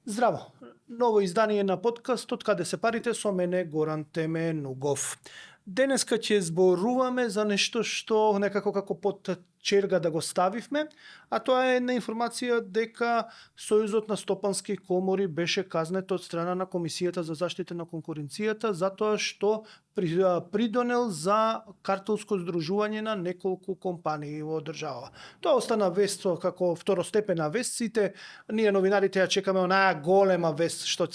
Здраво! Ново издание на подкастот Каде се парите со мене Горан Теменугов. Денеска ќе зборуваме за нешто што некако како под черга да го ставивме, а тоа е една информација дека Сојузот на стопански комори беше казнет од страна на Комисијата за заштита на конкуренцијата затоа што придонел за картелско здружување на неколку компании во држава. Тоа остана вест како второстепена вест. Сите ние новинарите ја чекаме онаа голема вест што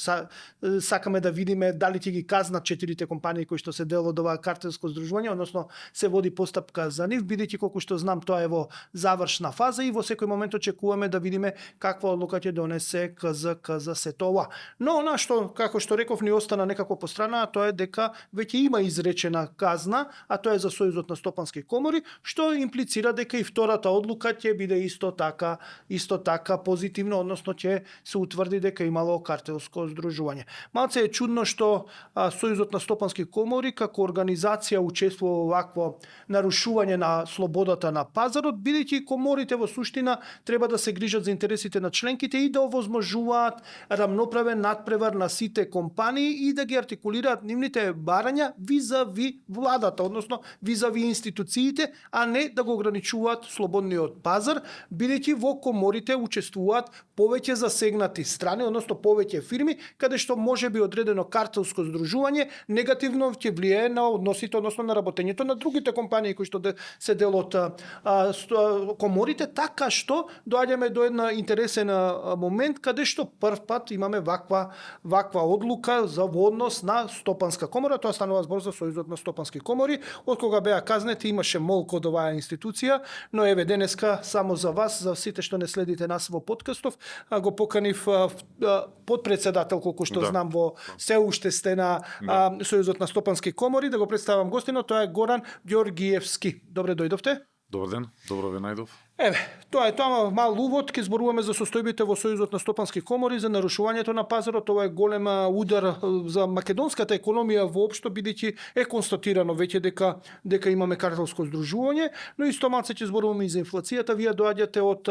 сакаме да видиме дали ќе ги казнат 4 компании кои што се дел од ова картелско здружување, односно се води постапка за нив, бидејќи колку што знам тоа е во завршна фаза и во секој момент очекуваме да видиме каква одлука ќе донесе КЗК за сето ова. Но она што, како што реков, ни остана некако по страна, тоа е дека веќе има изречена казна, а тоа е за Сојузот на стопански комори, што имплицира дека и втората одлука ќе биде исто така позитивно, односно ќе се утврди дека имало картелско здружување. Малце е чудно што Сојузот на стопански комори како организација учествува во вакво нарушување на слободата на пазарот, бидејќи коморите во суштина треба да се грижат за интересите на членките и да овозможуваат рамноправен надпревар на сите компании и да ги артикулираат нивните барања визави владата, односно визави институциите, а не да го ограничуваат слободниот пазар, бидејќи во коморите учествуваат повеќе засегнати страни, односно повеќе фирми, каде што можеби одредено картелско здружување негативно ќе влијае на односите, односно на работењето на другите компании кои што се дел од коморите, така што доаѓаме до една интересен момент каде што прв пат имаме ваква одлука за во однос на стопанска комора. Тоа станува збор за Сојузот на стопански комори. Од кога беа казнети имаше молк од оваа институција, но еве денеска само за вас, за сите што не следите нас во подкастов, го поканив подпредседател, колку што знам, во се уште сте на Сојузот на стопански комори, да го представам гостино, тоа е Горан Ѓоргиевски. Добре дојдовте. Добар ден, добро ве најдов. Еве, тоа е тоа мал увод, ќе зборуваме за состојбите во Сојузот на стопански комори, за нарушувањето на пазарот. Тоа е голем удар за македонската економија воопшто, бидејќи е констатирано веќе дека имаме картелско здружување, но исто малце ќе зборуваме и за инфлацијата. Вие доаѓате од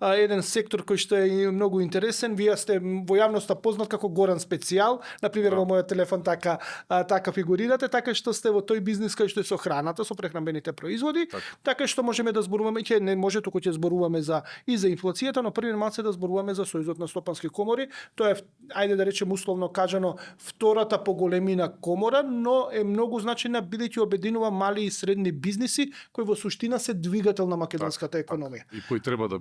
еден сектор кој што е многу интересен. Вие сте во јавноста познат како Горан Специјал, на пример во мојот телефон така фигурирате, така што сте во тој бизнис кај што е со храната, со прехранбените производи, така што можеме да зборуваме, ќе не може туку ќе зборуваме за инфлацијата, но први малце да зборуваме за Сојузот на стопански комори. Тоа е, ајде да речем условно кажано, втората по големина комора, но е многу значајна бидејќи обединува мали и средни бизниси кои во суштина се двигател на македонската економија. И кои треба да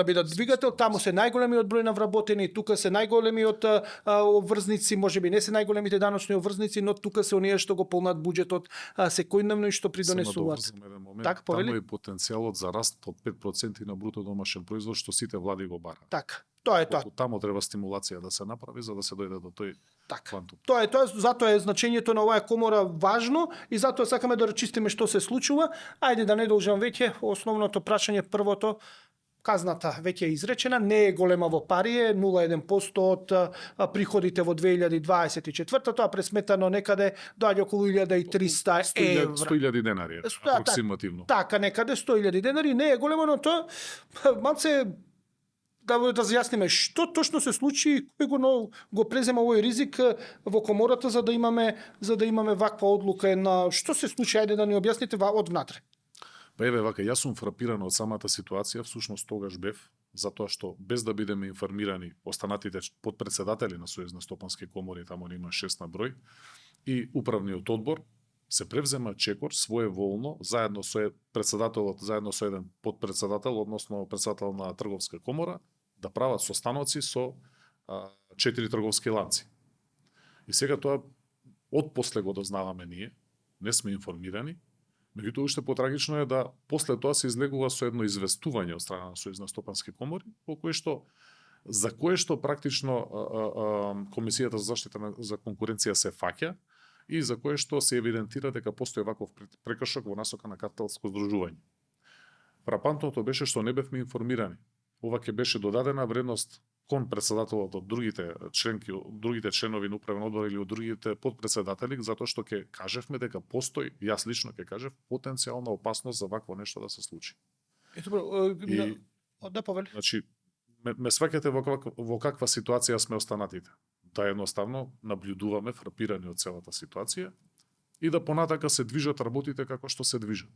бидат двигател. Таму се најголемиот број на вработени, тука се најголемиот обврзници, можеби не се најголемите даночни обврзници, но тука се оние што го полнат буџетот секојдневно и што придонесуваат. Таму е потенцијалот за раст од 5% на бруто домашен производ што сите влади го бараат. Така. Тоа е тоа. Таму треба стимулација да се направи за да се дојде до тој квантум. Тоа е тоа, затоа е значењето на оваа комора важно и затоа сакаме да рачистиме што се случува. Ајде да не должам веќе, основното прашање првото, казната веќе е изречена, не е голема во пари, е 0,1% од приходите во 2024, тоа пресметано некаде доаѓа околу 1300 евра. 100.000 денари, апроксимативно. Така, некаде 100.000 денари, не е големо, но тоа малце да разјасниме што точно се случи, кој го презема овој ризик во комората за да имаме ваква одлука на што се случи, ајде да ни објасните од внатре. Па еве вака, јас сум фрапиран од самата ситуација, всушност тогаш бев, затоа што без да бидеме информирани останатите подпредседатели на Сојуз на стопански комори, таму има 6 на број, и управниот одбор, се превзема чекор своеволно, заедно со председателот, заедно со еден подпредседател, односно председател на трговска комора, да прават состаноци со 4 трговски ланци. И сега тоа отпосле го дознаваме ние, не сме информирани. Меѓутоа, уште потрагично е да после тоа се излегува со едно известување од страна на Сојуз на стопански комори, за кое што практично Комисијата за заштита за конкуренција се фаќа и за кое што се евидентира дека постои ваков прекршок во насока на картелско здружување. Фрапантното беше што не бевме информирани. Ова ќе беше додадена вредност кон председателот од другите членови на управен одбор или од другите подпредседатели, затоа што ќе кажевме дека постои, јас лично ќе кажев, потенцијална опасност за вакво нешто да се случи. Да повели. Значи, ме сваќате во каква ситуација сме останатите. Да едноставно наблюдуваме фрапирани од целата ситуација и да понатака се движат работите како што се движат.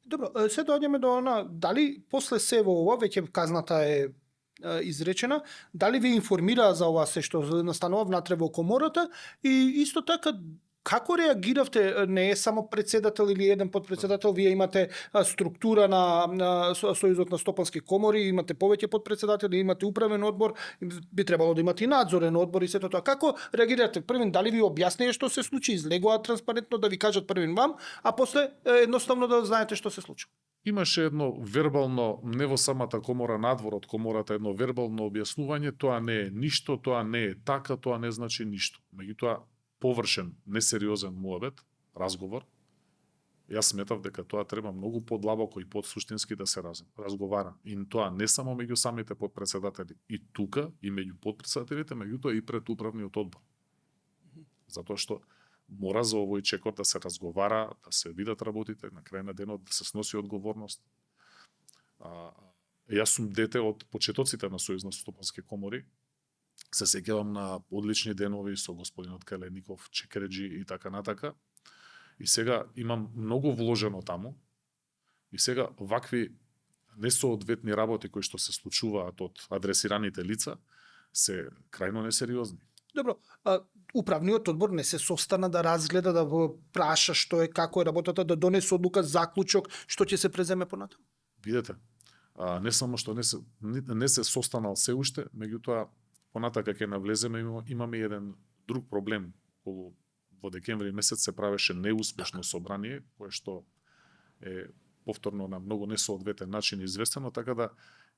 Добро, се доаѓаме до она, дали после се во ова, веќе казната е изречена, дали ви информираа за ова се што настанува внатре во комората и исто така како реагиравте? Не е само председател или еден подпредседател, вие имате структура на Сојузот на стопански комори, имате повеќе подпредседатели, имате управен одбор, би требало да имате и надзорен одбор и сето тоа. Како реагирате? Првин, дали ви објаснија што се случи, излегоа транспарентно да ви кажат првин вам, а после едноставно да знаете што се случи? Имаше едно вербално, не во самата комора, надвор од комората, едно вербално објаснување, тоа не е ништо, тоа не е така, тоа не значи ништо. Меѓутоа, површен, несериозен муабет, разговор, јас сметав дека тоа треба многу подлабоко и подсуштински да се разговара. И тоа не само меѓу самите подпредседатели, и тука, и меѓу подпредседателите, меѓутоа и пред управниот одбор. Затоа што мора за овој чекор да се разговара, да се видат работите, на крај на денот да се сноси одговорност. Јас сум дете од почетоците на Сојуз на стопански комори. Се сеќавам на одлични денови со господинот Калеников, Чекреджи и така натака. И сега имам многу вложено таму. И сега вакви несоодветни работи кои што се случуваат од адресираните лица се крајно несериозни. Добро, управниот одбор не се состана да разгледа, да праша што е, како е работата, да донесе одлука, заклучок, што ќе се преземе понатаму? Видете, не само што не се состанал се уште, меѓутоа понатака ќе навлеземе, имаме еден друг проблем. Во декември месец се правеше неуспешно собрание, кое што е повторно на многу несоодветен начин известено, така да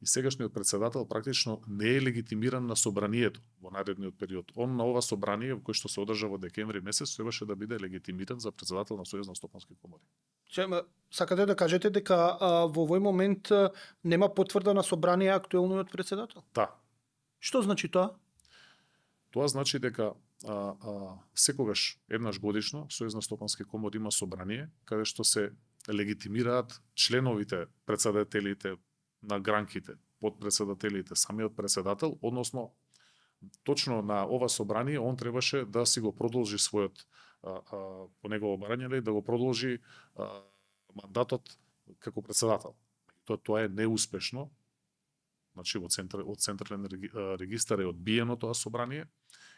и сегашниот председател практично не е легитимиран на собранието во наредниот период. Он на ова собрание, кој што се одржа во декември месец, требаше да биде легитимиран за председател на Сојуз на стопански комори. Сакате да кажете дека во овој момент нема потврда на собрание актуелниот председател? Да. Што значи тоа? Тоа значи дека секогаш еднаш годишно Сојуз на стопански комори има собрание каде што се легитимираат членовите, председателите на гранките, подпредседателите, самиот председател, односно точно на ова собрание он требаше да си го продолжи својот по негово барање, да го продолжи мандатот како председател. Тоа е неуспешно. Значи од централен регистар е одбиено тоа собрание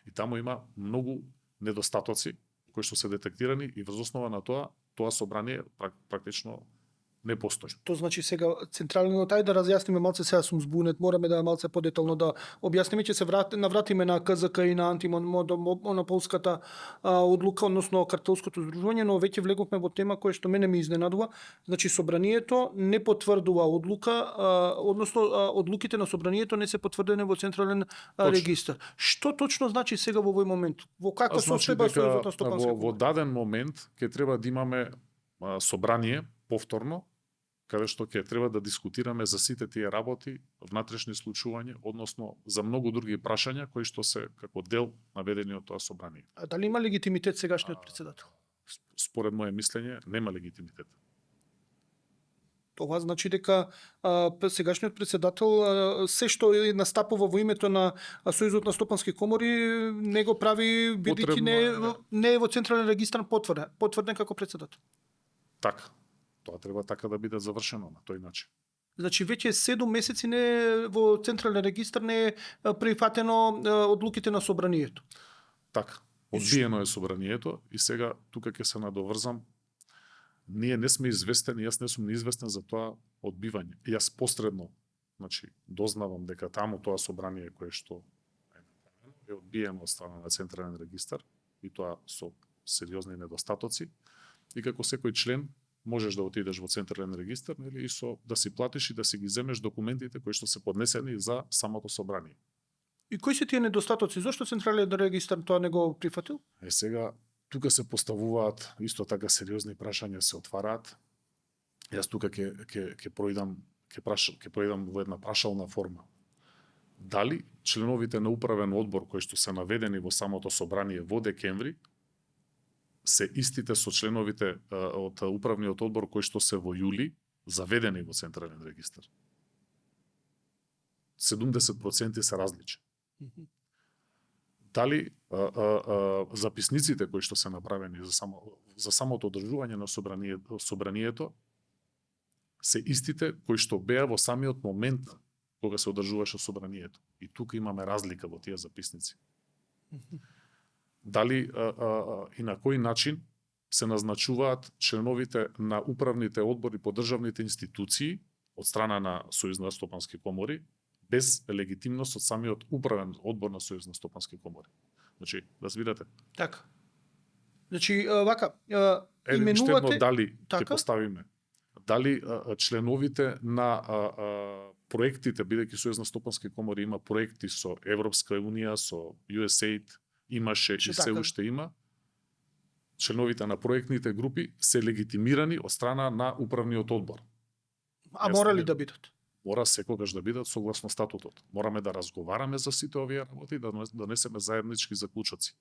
и таму има многу недостатоци кои што се детектирани и врз основа на тоа собрание практично не постои. Тоа значи сега централниот, ајде да разјасниме малце, сега сум збунет, мораме да малце подетално да објасниме, ќе се навратиме на КЗК и на антимонополската одлука, односно картелското здружување, но веќе влеговме во тема која што мене ми изненадува. Значи собранието не потврдува одлука, односно одлуките на собранието не се потврдени во централен регистар. Што точно значи сега во овој момент? Во каква состојба Сојузот на стопански комори? Во даден момент ќе треба да имаме собрание повторно, каде што ќе треба да дискутираме за сите тие работи, внатрешни случувања, односно за многу други прашања кои што се како дел наведени од тоа собрание. А дали има легитимитет сегашниот председател? Според моје мислење, нема легитимитет. Тоа значи дека сегашниот председател се што настапува во името на Сојузот на стопански комори не го прави бидејќи не е во централен регистар потврден како председател. Така. Тоа треба така да биде завршено на тој начин. Значи веќе 7 месеци не во централен регистар не е прифатено одлуките на собранието. Така. Одбиено е собранието и сега тука ќе се надоврзам. Ние не сме известени, јас не сум неизвестен за тоа одбивање. Јас посредно, значи, дознавам дека таму тоа собрание кое што е одбиено од страна на централен регистар и тоа со сериозни недостатоци. И како секој член можеш да отидеш во централен регистар, нели, и со да си платиш и да си ги земеш документите кои што се поднесени за самото собрание. И кои се тие недостатоци? Зошто централен регистар тоа не го прифатил? Сега тука се поставуваат исто така сериозни прашања се отвараат. Јас тука ќе проидам во една прашална форма. Дали членовите на управен одбор кои што се наведени во самото собрание во декември се истите со членовите од управниот одбор кои што се во јули заведени во централен регистар? 70% се различни. Дали записниците кои што се направени за самото одржување на собранието се истите кои што беа во самиот момент кога се одржуваше собранието. И тука имаме разлика во тие записници. Дали и на кој начин се назначуваат членовите на управните одбори по државните институции од страна на Сојуз на стопански комори, без легитимност од самиот управен одбор на Сојуз на стопански комори. Значи, да се видите. Така. Значи, вака, именувате... дали така? ќе поставиме, дали членовите на проектите, бидејќи Сојуз на стопански комори има проекти со Европска унија, со USAID, имаше и се уште има, членовите на проектните групи се легитимирани од страна на управниот одбор. А мора ли да бидат? Мора секогаш да бидат согласно статутот. Мораме да разговараме за сите овие работи и да донесеме заеднички заклучоци.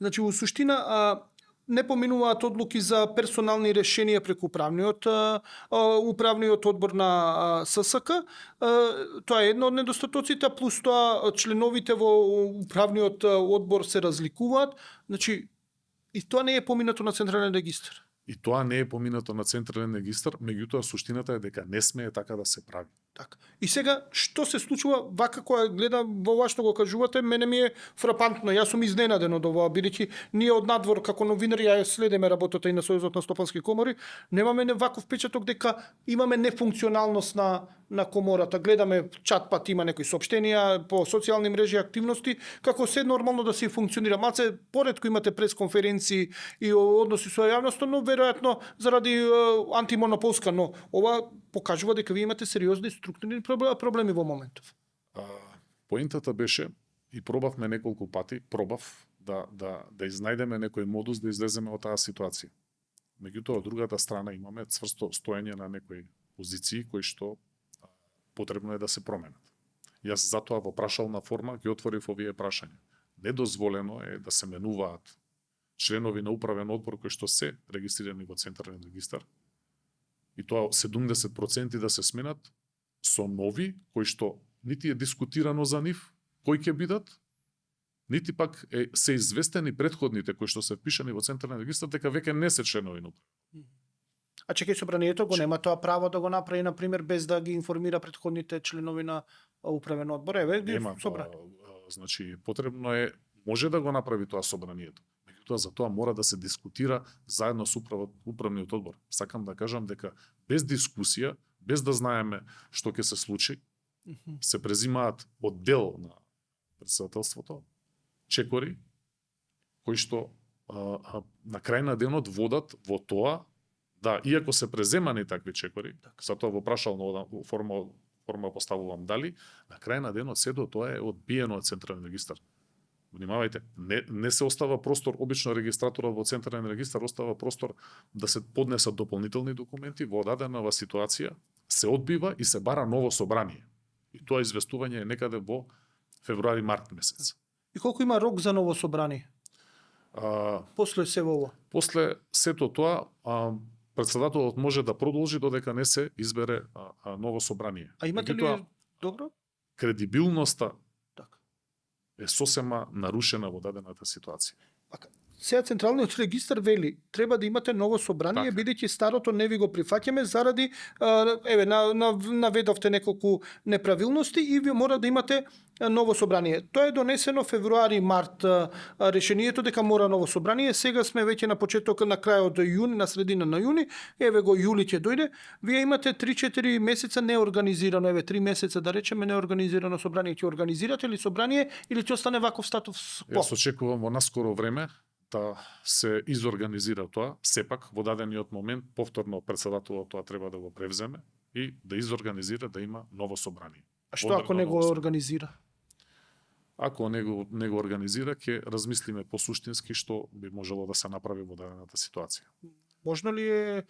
Значи, во суштина, не поминуваат одлуки за персонални решенија преку управниот одбор на ССК. Тоа е едно од недостатоците, плюс тоа членовите во управниот одбор се разликуваат. Значи, и тоа не е поминато на Централен регистар. И тоа не е поминато на Централен регистар, меѓутоа суштината е дека не смее така да се прави. Така. И сега, што се случува, вака која гледам во ова што го кажувате, мене ми е фрапантно. Јас сум изненаден од ова, бидејќи ние од надвор, како новинари, ја следиме работата и на Сојузот на стопански комори, немаме ваков впечаток дека имаме нефункционалност на комората. Гледаме чат-пат, има некои соопштенија по социјални мрежи, активности, како се нормално да се функционира. Малце поретко имате пресконференции и односи со јавноста, но веројатно заради антимонополска, но ова покажува дека ви имате сериозни структурни проблеми во моментов. Поентата беше, и пробавме неколку пати, да изнајдеме некој модус да излеземе од таа ситуација. Меѓутоа, од другата страна имаме цврсто стоење на некои позиции кои што потребно е да се променат. Јас затоа во прашална форма ги отворив овие прашања. Недозволено е да се менуваат членови на управен одбор кои што се регистрирани во Централен регистар, и тоа 70% да се сменат со нови, кои што нити е дискутирано за нив, кои ќе бидат, нити пак се известени претходните кои што се впишани во Централен регистар дека веќе не се членови на управен. А чекај, собранието го нема тоа право да го направи, на пример, без да ги информира претходните членови на управен одбор? Нема, значи потребно е, може да го направи тоа собранието. Меѓутоа за тоа мора да се дискутира заедно со управниот одбор. Сакам да кажам дека без дискусија, без да знаеме што ќе се случи, се презимаат од дел на претседателството чекори кои што на крај на денот водат во тоа да, иако се преземани такви чекори, затоа во прашална форма поставувам дали, на крај на денот седо тоа е одбиено од Централен регистар. Внимавајте, не се остава простор, обично регистраторот во Централен регистар остава простор да се поднесат дополнителни документи, во дадена ситуација се одбива и се бара ново собрание. И тоа известување е некаде во февруари-март месец. И колку има рок за ново собрание? После се во ова? После сето тоа, претседателот може да продолжи додека не се избере ново собрание. А имате ли добро? Кредибилноста е сосема нарушена во дадената ситуација. Сега Централниот регистар вели, треба да имате ново собрание, бидејќи старото не ви го прифаќаме заради, наведовте неколку неправилности и ви мора да имате ново собрание. Тоа е донесено февруари-март решението дека мора ново собрание. Сега сме веќе на почеток, на крајот јуни, на средина на јуни, еве го јули ќе дојде. Вие имате 3-4 месеца неорганизирано, 3 месеца да речеме неорганизирано собрание. Ќе организирате ли собрание или ќе остане ваков статус? Јас очекувам во наскоро време да се изорганизира тоа, сепак во дадениот момент повторно претседателот тоа треба да го превземе и да изорганизира да има ново собрание. А што ако не го организира? Ако не го организира, ќе размислиме посуштински што би можело да се направи во дадената ситуација. Можно ли е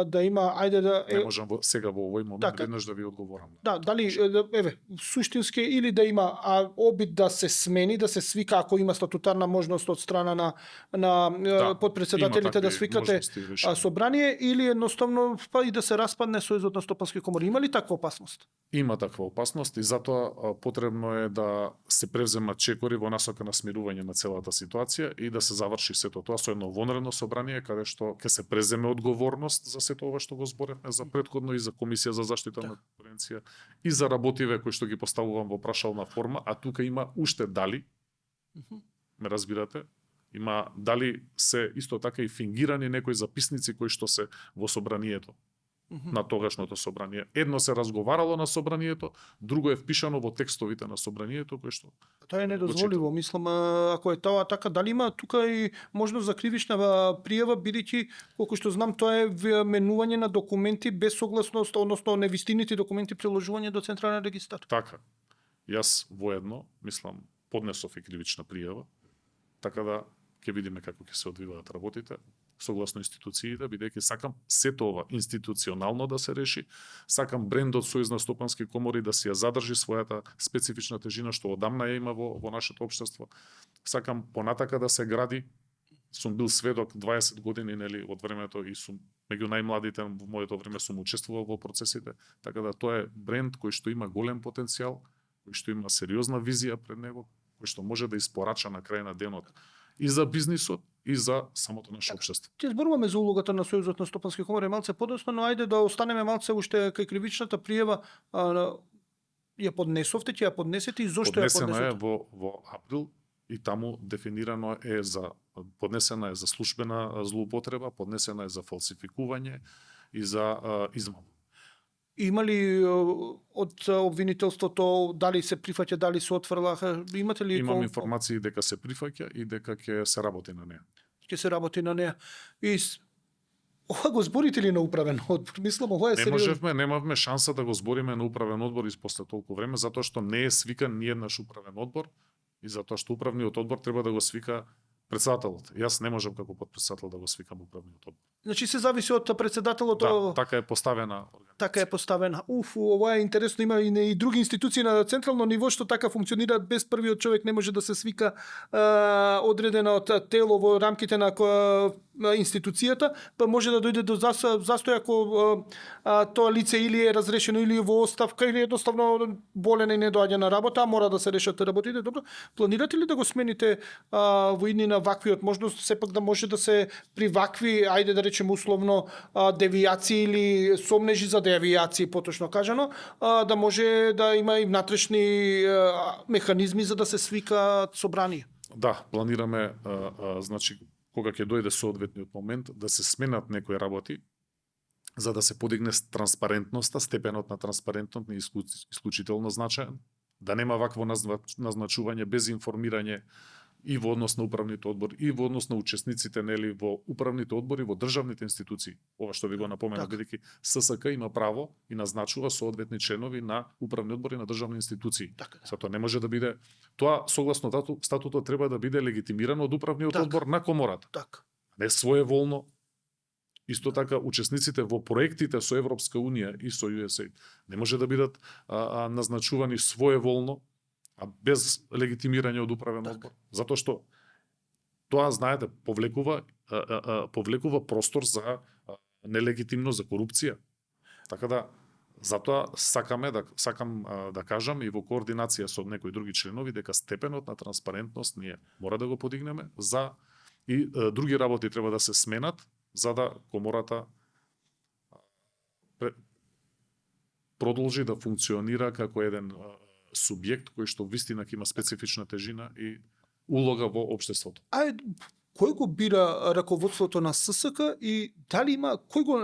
да има, ајде да Не можам сега во овој момент така. веднаш да ви одговорам. Да, дали еве суштински или да има обид да се смени, да се свика ако има статутарна можност од страна на подпредседателите да свикате собрание, или едноставно па и да се распадне Сојузот на стопански комори. Има ли таква опасност? Има таква опасност и затоа потребно е да се превземат чекори во насока на смирување на целата ситуација и да се заврши сето тоа со едно вонредно собрание каде што ќе се преземе одговорност за сето ова што го зборевме за претходно и за Комисија за заштита на конкуренција и за работиве кои што ги поставувам во прашална форма, а тука има уште дали, ме разбирате, има дали се исто така и фингирани некои записници кои што се во собранието на тогашното собрание. Едно се разговарало на собранието, друго е впишано во текстовите на собранието кои што тоа е недозволиво. Мислам, ако е тоа така, дали има тука и можност за кривична пријава, бидејќи колку што знам тоа е менување на документи без согласност, односно невистините документи приложување до централен регистар. Така. Јас воедно, мислам, поднесов и кривична пријава, така да ќе видиме како ќе се одвиваат работите согласно институциите, бидејќи сакам сето ова институционално да се реши, сакам брендот Сојуз на стопански комори да си ја задржи својата специфична тежина што одамна ја има во нашето општество. Сакам понатака да се гради. Сум бил сведок 20 години нели од времето и сум меѓу најмладите во моето време сум учествувал во процесите, така да тоа е бренд кој што има голем потенцијал, кој што има сериозна визија пред него, кој што може да испорача на крај на денот и за бизнисот и за самото наше општество. Ќе зборуваме за улогата на Сојузот на стопански комори малце подоцна, но ајде да останеме малце уште кај кривичната пријава. Ја поднесовте, ќе ја поднесете и зошто ја поднесете? Поднесена е во април и таму дефинирано е поднесена е за службена злоупотреба, поднесена е за фалсификување и за измама. Има ли од обвинителството дали се прифаќа, дали се отфрлаха? Имате ли Имам информации дека се прифаќа и дека ќе се работи на неа. Ќе се работи на неа. И ова го зборите ли на управен одбор? Мислам, ова е сериозно. Немавме шанса да го збориме на управен одбор и после толку време, затоа што не е свикан ниеднаш управен одбор и затоа што управниот одбор треба да го свика председателот. Јас не можам како подпредседател да го свикам управниот одбор. Значи се зависи од председателот. Да, така е поставена организација. Така е поставена. Ова е интересно, има и други институции на централно ниво што така функционираат, без првиот човек не може да се свика одредено тело во рамките на институцијата, па може да дојде до застој ако тоа лице или е разрешено или е во оставка или едноставно болен и не доаѓа на работа, мора да се решат работите. Добро, планирате ли да го смените во иднина ваквиот можност, сепак да може да се при вакви, ајде да речем условно девијации или сомнежи за девијации, поточно кажано, да може да има и внатрешни механизми за да се свика собрание? Да, планираме, значи, кога ќе дојде соодветниот момент, да се сменат некои работи, за да се подигне транспарентноста, степенот на транспарентност е исклучително значаен, да нема вакво назначување без информирање и во однос на управните одбори, и во однос на учесниците нели во управните одбори, во државните институции. Ова што ви го напоменав, бидејќи ССК има право и назначува соодветни членови на управни одбори на државни институции. Затоа не може да биде тоа согласно статутот треба да биде легитимирано од управниот одбор на комората. Не своеволно. Исто така учесниците во проектите со Европска унија и со USAID не може да бидат назначувани своеволно, а без легитимирање од управен одбор. Затоа што тоа, знаете, повлекува простор за нелегитимност, за корупција. Така да, затоа сакам да кажам и во координација со некои други членови дека степенот на транспарентност ние мора да го подигнеме и други работи треба да се сменат за да комората продолжи да функционира како еден субјект кој што вистина ќе има специфична тежина и улога во општеството. Кој го бира раководството на ССК и дали има кој го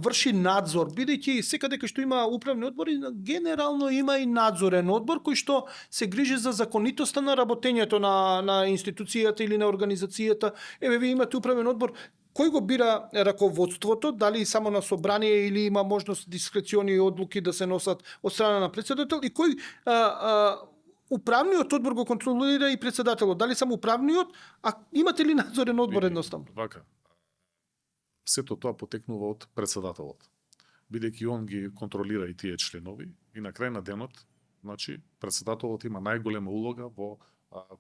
врши надзор, бидејќи секаде кај што има управни одбори, генерално има и надзорен одбор кој што се грижи за законитоста на работењето на институцијата или на организацијата. Еве вие имате управен одбор. Кој го бира раководството, дали само на собрание или има можност дискрециони одлуки да се носат од страна на председател и кој управниот одбор го контролира и председателот, дали само управниот, а имате ли надзорен одбор едноставно? Вака. сето тоа потекнува од председателот. Бидејќи он ги контролира и тие членови и на крај на денот, значи председателот има најголема улога во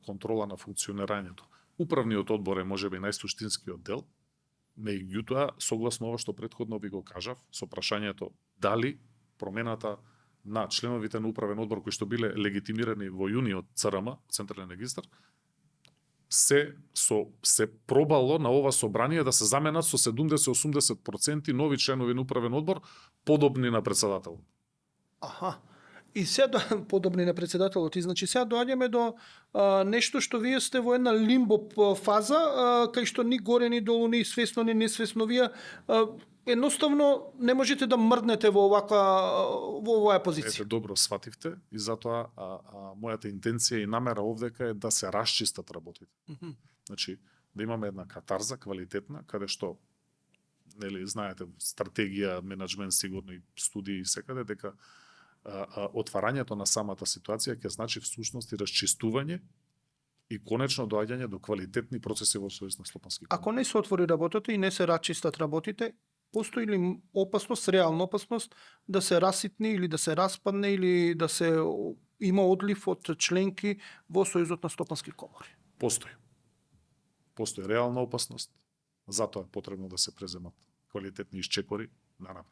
контрола на функционирањето. Управниот одбор е можеби најсуштинскиот дел, меѓутоа согласно ова што претходно ви го кажав, со прашањето дали промената на членовите на управен одбор кои што биле легитимирани во јуни од ЦРМ, Централен регистар, се пробало на ова собрание да се заменат со 70-80% нови членови на управен одбор, подобни на председател. Аха. И сега подобни на председателот, и значи сега доаѓаме до нешто што вие сте во една лимбо фаза, кај што ни горе ни долу, ни свесно ни несвесно, вие едноставно не можете да мрднете во оваа позиција. Ете, добро свативте и затоа мојата интенција и намера овдека е да се расчистат работите. Значи, да имаме една катарза квалитетна, каде што, нели, знаете, стратегија, менеджмент, сигурно и студии и секаде, дека отварањето на самата ситуација ќе значи всушност и расчистување и конечно доаѓање до квалитетни процеси во Сојуз на слободски комори. Ако не се отвори работата и не се расчистат работите, постои ли опасност, реална опасност да се раситни или да се распадне или да се има одлив од членки во Сојузот на слободски комори? Постои. Постои реална опасност, затоа е потребно да се преземат квалитетни исчекори на напред.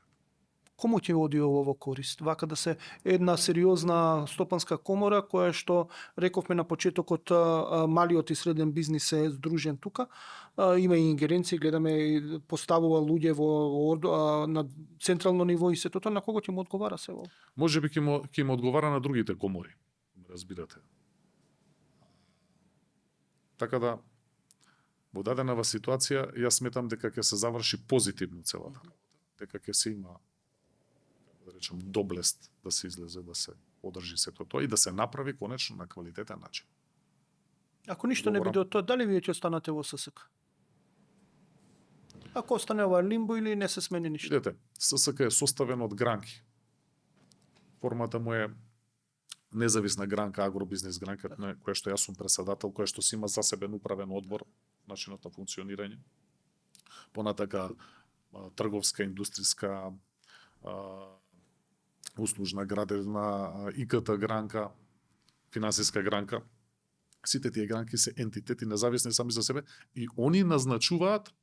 Кому ќе води ово во корист? Вака да се една сериозна стопанска комора, која што рековме на почетокот, малиот и среден бизнис е здружен тука, има и ингеренции, гледаме поставува луѓе на централно ниво и сето тоа, на кого ќе му одговара се ово? Можеби ќе му одговара на другите комори, разбирате. Така да, во даденава ситуација, јас сметам дека ќе се заврши позитивно целата работа, дека ќе се има, да речем, доблест да се излезе, да се одржи сето тоа и да се направи конечно на квалитетен начин. Ако ништо не биде од тоа, дали вие ќе останете во ССК? Ако остане ова лимбо или не се смени ништо? Видете, ССК е составен од гранки. Формата му е независна гранка, агробизнес гранка, која што јас сум председател, која што си има засебен управен одбор, начинот на функционирање. Понатака трговска, индустријска, услужна, градивна, ИКТ гранка, финансиска гранка. Сите тие гранки се ентитети независни сами за себе и они назначуваат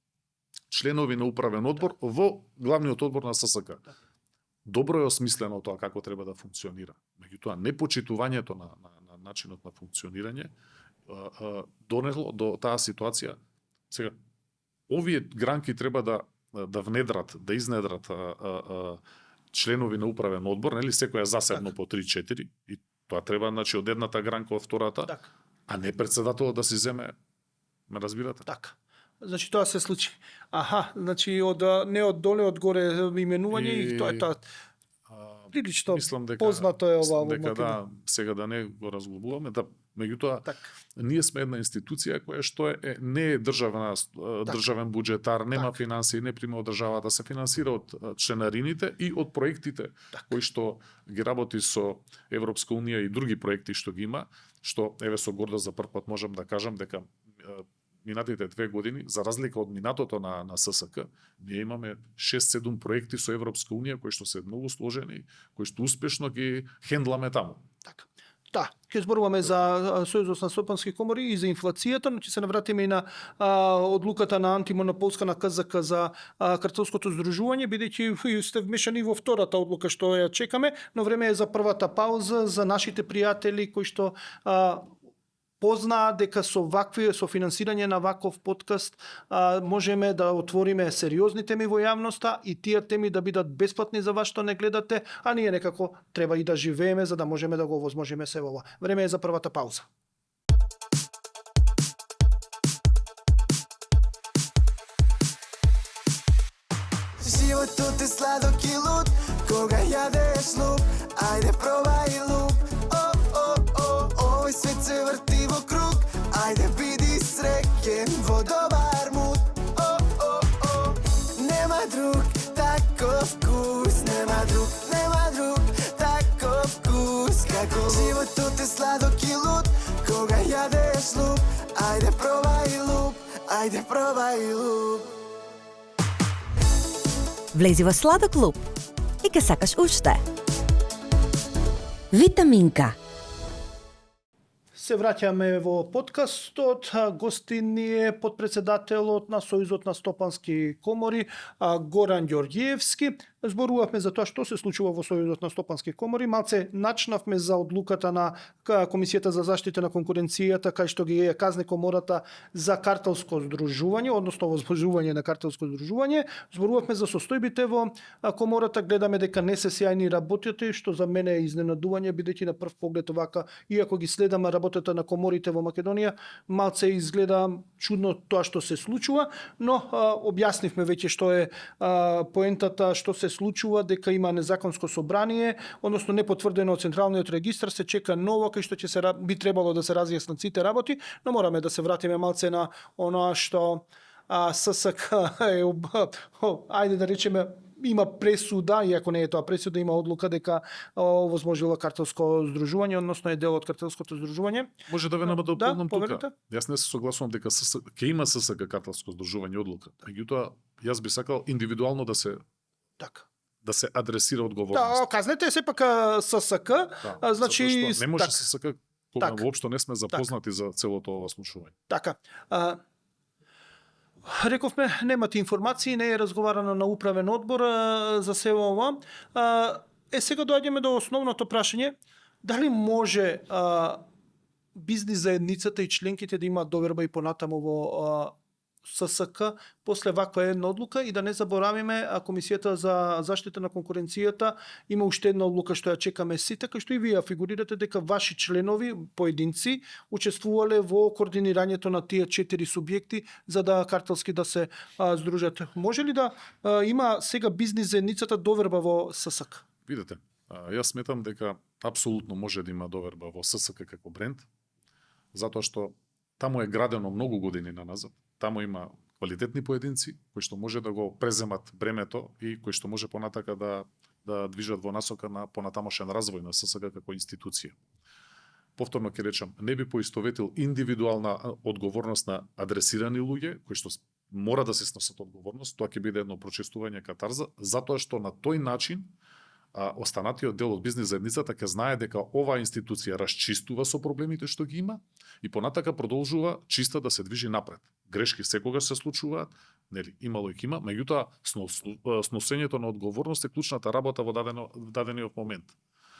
членови на управен одбор во главниот одбор на ССК. Добро е осмислено тоа како треба да функционира. Меѓутоа, непочитувањето на начинот на функционирање донесло до таа ситуација. Сега, овие гранки треба да внедрат, да изнедрат членови на управен одбор, нели, секоја засебно по 3-4, и тоа треба, значи, од едната гранка од втората, а не председателот да си земе, ме разбирате? Така. Значи тоа се случи. Аха, значи не од доле, од горе именување и тоа е тоа. Прилично познато е ова. Дека да, сега да не го разглобуваме, да, меѓутоа ние сме една институција која што не е државен буџетар, нема финансии, не прима од државата, се финансира од членарините и од проектите кои што ги работи со Европска унија и други проекти што ги има, што еве со гордост за прв пат можам да кажам дека минатите 2 години, за разлика од минатото на ССК, ние имаме 6-7 проекти со Европска унија кои што се многу сложени, кои што успешно ги хендламе таму. Така. Да, ќе зборуваме за Сојузот на слободски комори и за инфлацијата, но ќе се навратиме и на одлуката на антимонополска на КЗК за картелското здружување, бидејќи сте вмешани во втората одлука што ја чекаме, но време е за првата пауза за нашите пријатели кои што познаат дека со финансирање на ваков подкаст можеме да отвориме сериозни теми во јавноста и тие теми да бидат бесплатни за вас што не гледате, а ние некако треба и да живееме за да можеме да го овозможиме се ова. Време е за првата пауза. Животот е сладок и луд, кога јадеш луп, ајде пробај луп. Овој свет се врти во круг, ајде биди среќен во добар муд. Нема друг таков вкус, нема друг таков вкус како животот е сладок и луд, кога јадеш луп, ајде пробај луп, ајде пробај луп. Влези во Сладо клуб и ке сакаш уште. Витаминка. Се враќаме во подкастот. Гостин ни е подпредседателот на Сојузот на стопански комори Горан Ѓорѓиевски. Зборувавме за тоа што се случува во Сојузот на стопански комори. Малце начнавме за одлуката на Комисијата за заштита на конкуренцијата, кај што ги казни комората за картелско здружување, односно возможување на картелско здружување. Зборувавме за состојбите во комората, гледаме дека не се сјајни работите, што за мене е изненадување, бидејќи на прв поглед овака, иако ги следаме работата на коморите во Македонија, малце изгледа чудно тоа што се случува, но објаснивме веќе што е поентата, што се случува, дека има незаконско собрание, односно непотврдено од Централниот регистар, се чека ново кај што ќе би требало да се разјаснат сите работи, но мораме да се вратиме малце на оноа што ССК е, ајде да речеме, има пресуда, иако не е тоа пресуда, има одлука дека возможила картелско здружување, односно е дел од картелското здружување. Може да ве дополнам тука. поверите. Јас не се согласувам дека ќе има ССК картелско здружување одлука. Меѓутоа, јас би сакал индивидуално да се Така. да се адресира одговорност. Да, казнете е сепак ССК, значи затоа што не може така. ССК кога Так. воопшто не сме запознати за целото ова случување. Така. Рековме, немате информации, не е разговарано на управен одбор за се ова. Сега доаѓаме до основното прашање. Дали може бизнис заедницата и членките да имаат доверба и понатаму во ССК после ваква една одлука, и да не заборавиме Комисијата за заштита на конкуренцијата има уште една одлука што ја чекаме сите, кај што и вие фигурирате дека ваши членови, поединци, учествувале во координирањето на тие 4 субјекти за да картелски да се здружат. Може ли да има сега бизнис заедницата доверба во ССК? Видете, јас сметам дека апсолутно може да има доверба во ССК како бренд, затоа што таму е градено многу години назад. Таму има квалитетни поединци кои што може да го преземат бремето и кои што може понатака да движат во насока на понатамошен развој на ССК како институција. Повторно ќе речам, не би поистоветил индивидуална одговорност на адресирани луѓе кои што мора да се сносат одговорност, тоа ќе биде едно прочистување катарза, затоа што на тој начин останатиот дел од бизнис заедницата ќе знае дека оваа институција расчистува со проблемите што ги има и понатака продолжува чиста да се движи напред. Грешки секогаш се случуваат, нели, имало и има, меѓутоа сносењето на одговорност е клучната работа во дадениот момент.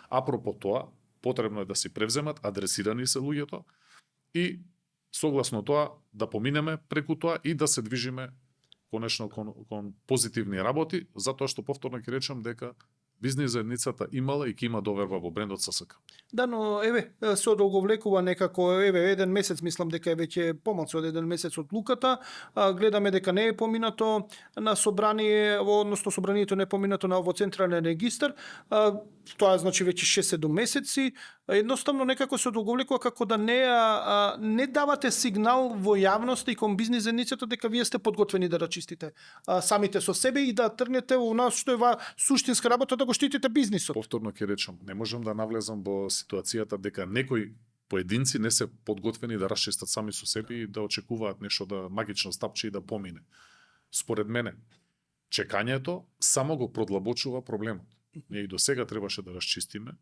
Апропо тоа, потребно е да си превземат, адресирани се луѓето и согласно тоа да поминеме преку тоа и да се движиме конечно кон позитивни работи, затоа што повторно ќе речам дека бизнис заедницата имала и ќе има доверба во брендот ССК. Да, но еве се одолговлекува некако, еве еден месец, мислам дека е веќе помалку од еден месец од луката. Гледаме дека не е поминато на собрание, односно собранието не е поминато во централен регистар. Тоа значи веќе 6-7 месеци. Едноставно некако се одолговлекува како да не давате сигнал во јавноста и кон бизнис заедницата дека вие сте подготвени да рачистите самите со себе и да тргнете во нас што е суштинска работа да го штитите бизнисот. Повторно ќе речам, не можам да навлезам во ситуацијата дека некои поединци не се подготвени да расчистат сами со себе и да очекуваат нешто да магично стапче и да помине. Според мене, чекањето само го продлабочува проблемот. Ние и до сега требаше да расчистиме,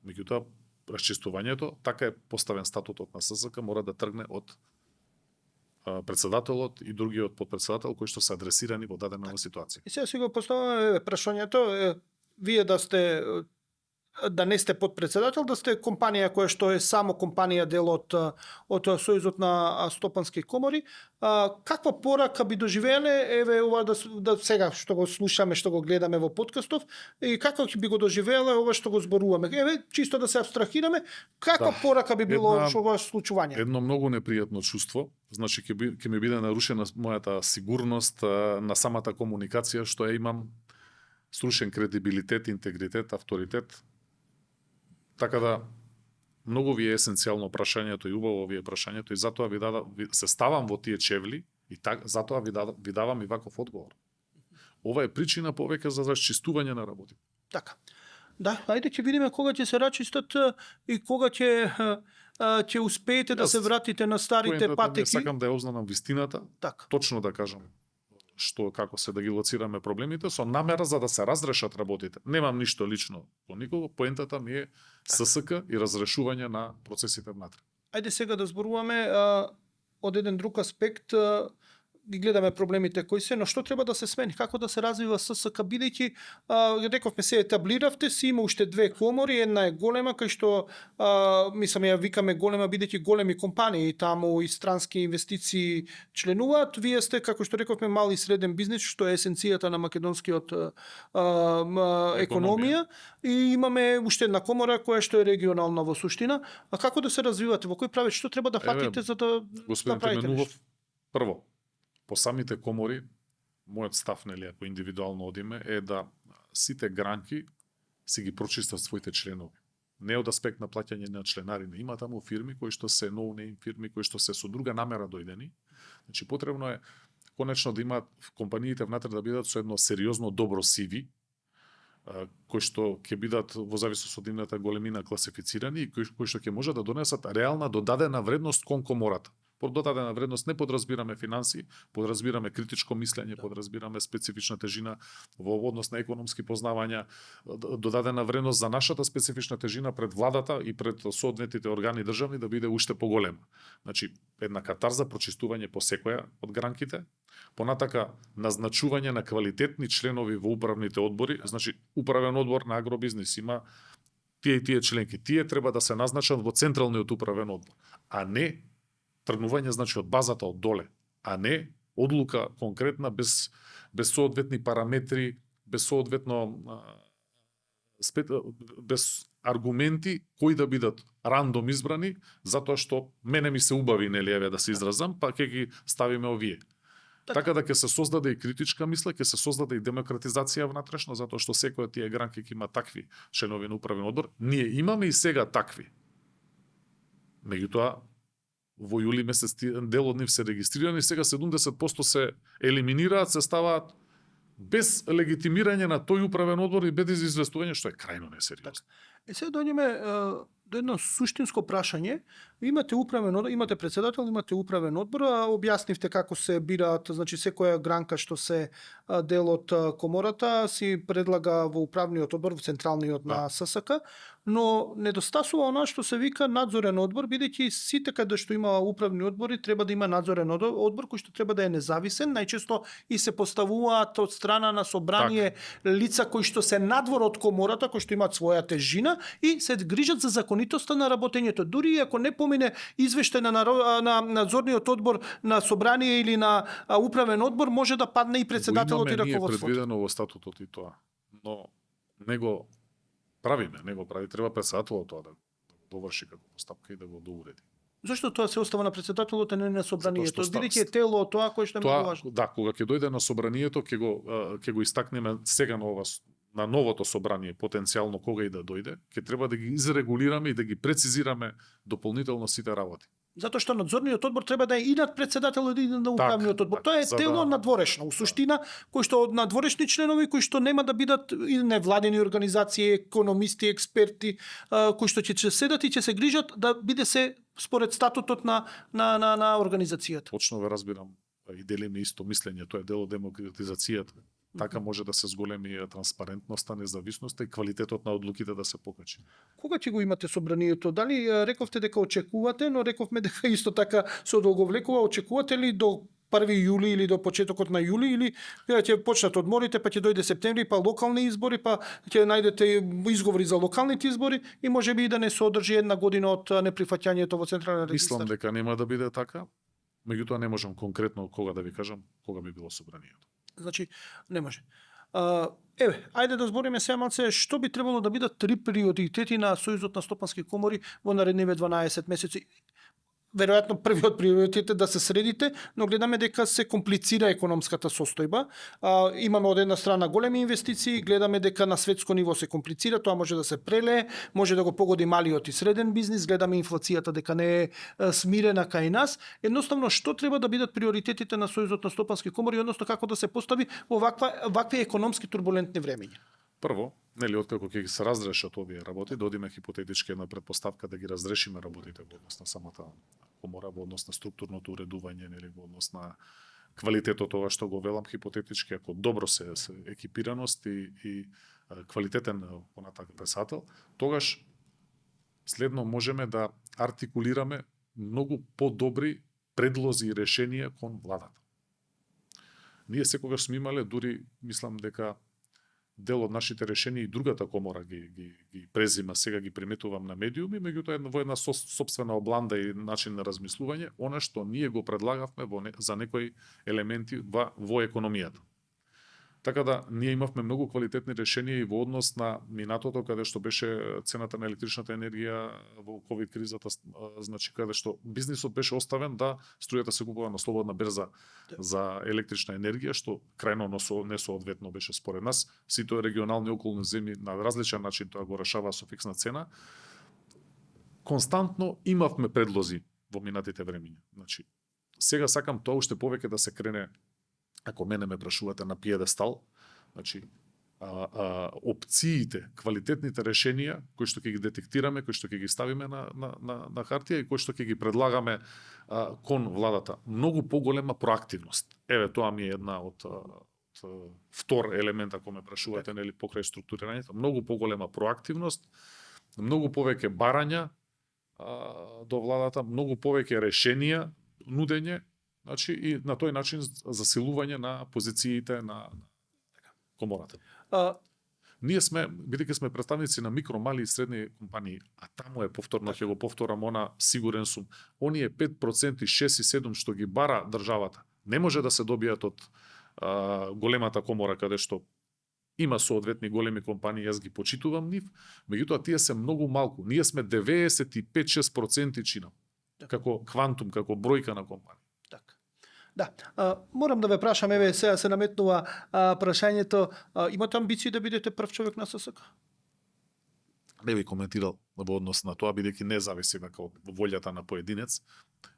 меѓутоа расчистувањето, така е поставен статутот на ССК, мора да тргне од председателот и другиот подпредседател кои што се адресирани во дадена ситуација. И сега си го поставаме прашањето, вие да не сте подпредседател, да сте компанија која што е само компанија дел од Сојузот на стопански комори, каква порака би доживееле, еве ова да сега што го слушаме, што го гледаме во подкастов, и како би го доживееле ова што го зборуваме? Еве чисто да се абстрахираме, каква порака би било ова случување? Едно многу непријатно чувство, значи ќе ми биде нарушена мојата сигурност на самата комуникација што ја имам, срушен кредибилитет, интегритет, авторитет. Така да, многу ви е есенцијално прашањето и убаво ви е прашањето и затоа се ставам во тие чевли и затоа ви давам и ваков одговор. Ова е причина повеќе за расчистување на работи. Така. Да, ајде ќе видиме кога ќе се рачистат и кога ќе успеете да се вратите на старите патеки. Сакам да ја ознанам вистината, така. Точно да кажам што како се да ги лоцираме проблемите со намера за да се разрешат работите. Немам ништо лично по никого, поентата ми е ССК и разрешување на процесите внатре. Ајде сега да зборуваме од еден друг аспект, ги гледаме проблемите кои се, но што треба да се смени, како да се развива ССК, бидејќи рековме се етаблиравте, си има уште две комори, една е голема кај што мислам ја викаме голема бидејќи големи компании таму и странски инвестиции членуваат, вие сте како што рековме мал и среден бизнис, што е есенцијата на македонскиот економија и имаме уште една комора која што е регионална во суштина, а како да се развивате, во кој правец, што треба да фатите за да Господин направите Теменувов, нешто? прво, по самите комори, мојот став, нели, ако индивидуално одиме, е да сите гранки си ги прочистат своите членови. Не од аспект на плаќање на членарина. Има таму фирми кои што се no-name фирми, кои што се со друга намера дојдени. Значи, потребно е конечно да имаат компаниите внатре да бидат со едно сериозно добро CV, кои што ќе бидат во зависност од нивната големина класифицирани и кои што ќе можат да донесат реална додадена вредност кон комората. Под додадена вредност не подразбираме финанси, подразбираме критичко мислење, подразбираме специфична тежина во однос на економски познавања, додадена вредност за нашата специфична тежина пред владата и пред соодветните органи државни да биде уште поголема. Значи, една катарза прочистување по секоја од гранките, понатака назначување на квалитетни членови во управните одбори, значи управен одбор на агробизнис има тие и тие членки, тие треба да се назначат во централниот управен одбор, а не тргнување значи од базата од доле, а не одлука конкретна без соодветни параметри, без соодветно без аргументи кои да бидат рандом избрани, затоа што мене ми се убави, нели, еве да се изразам, па ќе ги ставиме овие. Така да ќе се создаде и критичка мисла, ќе се создаде и демократизација внатрешно, затоа што секој од тие гранки ќе има такви членови на управен одбор. Ние имаме и сега такви. Меѓутоа, во јули месец дел од нив се регистрирани, сега 70% се елиминираат, се ставаат без легитимирање на тој управен одбор и без известување, што е крајно несериозно. Сега дојдеме до едно суштинско прашање. Имате управен одбор, имате председател, имате управен одбор, објаснивте како се бираат, значи секоја гранка што се дел од комората си предлага во управниот одбор, во централниот на ССК, но недостасува она што се вика надзорен одбор, бидејќи сите каде што има управни одбори треба да има надзорен одбор кој што треба да е независен, најчесто и се поставуваат од страна на собрание лица кои што се надвор од комората, кои што имаат своја тежина и се грижат за законитоста на работењето. Дури ако не помине извештај на надзорниот одбор на собрание или на управен одбор, може да падне и председателот и раководството. Ние предвидено во статутот и тоа, но него правиме, него прави, треба председателот тоа да доврши како постапка и да го доуреди. Зошто тоа се остава на председателот, а не на собранието? Затоа што Бидејќи е тело тоа кое што е многу важно. Да, кога ќе дојде на собранието, ќе го истакнеме сега на новото собрание, потенцијално кога и да дојде, ќе треба да ги изрегулираме и да ги прецизираме дополнително сите работи. Затоа што надзорниот одбор треба да е и над председателот и над управниот одбор. Тоа е тело надворешно, у суштина, кој што надворешни членови кои што нема да бидат и невладени организации, економисти, експерти, кои што ќе седат и ќе се грижат да биде се според статутот на организацијата. Точно ве разбирам и делиме исто мислење, тоа е дел од демократизацијата. Така може да се зголеми транспарентноста, независноста и квалитетот на одлуките да се покачи. Кога ќе го имате собранието? Дали рековте дека очекувате, но рековме дека исто така се одолговлекува, очекувате ли до 1 јули или до почетокот на јули, или ќе почнат одморите, па ќе дојде септември, па локални избори, па ќе најдете изговори за локалните избори и можеби и да не се одржи една година од неприфаќањето во централен регистар? Мислам дека нема да биде така, меѓутоа не можам конкретно кога да ви кажам кога би било собранието. Значи, не може. Еве, ајде да збориме сега малце што би требало да бидат 3 приоритети на Сојузот на стопански комори во наредниве 12 месеци. Веројатно првиот приоритет е да се средите, но гледаме дека се комплицира економската состојба. Имаме од една страна големи инвестиции, гледаме дека на светско ниво се комплицира, тоа може да се прелее, може да го погоди малиот и среден бизнис, гледаме инфлацијата дека не е смирена кај нас. Едноставно, што треба да бидат приоритетите на Сојузот на стопански комори, односно како да се постави во вакви економски турбулентни времиња? Прво, нели откако ќе се разрешат овие работи, додиме хипотетички една предпоставка да ги разрешиме работите во однос на самата комора, во однос на структурното уредување, нели во однос на квалитетот ова што го велам хипотетички, ако добро се екипираност и квалитетен понатак писател, тогаш следно можеме да артикулираме многу подобри предлози и решенија кон владата. Ние секогаш сме имале, дури мислам дека дел од нашите решенија и другата комора ги презима, сега ги приметувам на медиуми, меѓутоа во една сопствена обланда и начин на размислување, она што ние го предлагавме за некои елементи во економијата. Така да, ние имавме многу квалитетни решенија и во однос на минатото, каде што беше цената на електричната енергија во ковид кризата, значи каде што бизнисот беше оставен да струјата се купува на слободна берза за електрична енергија, што крајно несоодветно беше според нас. Сите регионални околни земји на различен начин тоа го решава со фиксна цена. Константно имавме предлози во минатите времиња. Значи, сега сакам тоа уште повеќе да се крене, ако мене ме прашувате, на пиедестал, значи опциите, квалитетните решенија кои што ќе ги детектираме, кои што ќе ги ставиме на хартија и кои што ќе ги предлагаме кон владата. Многу поголема проактивност. Еве, тоа ми е една од втор елемент, ако ме прашувате, нели, покрај структурирањето. Многу поголема проактивност, многу повеќе барања до владата, многу повеќе решенија, нудење, значи и на тој начин засилување на позициите на комората. Ние сме, бидејќи сме представници на микро, мали и средни компании, а таму е повторно, ќе го повторам, она сигурен сум, оние 5%, 6 и 7 што ги бара државата, не може да се добијат од големата комора, каде што има соодветни големи компании, јас ги почитувам нив, меѓутоа тие се многу малку. Ние сме 95-6% чина, како квантум, како бројка на компании. Да, морам да ве прашам, еве сега се наметнува прашањето, имате амбиции да бидете прв човек на ССК? Не би коментирал во однос на тоа, бидејќи не зависи вака од волјата на поединец,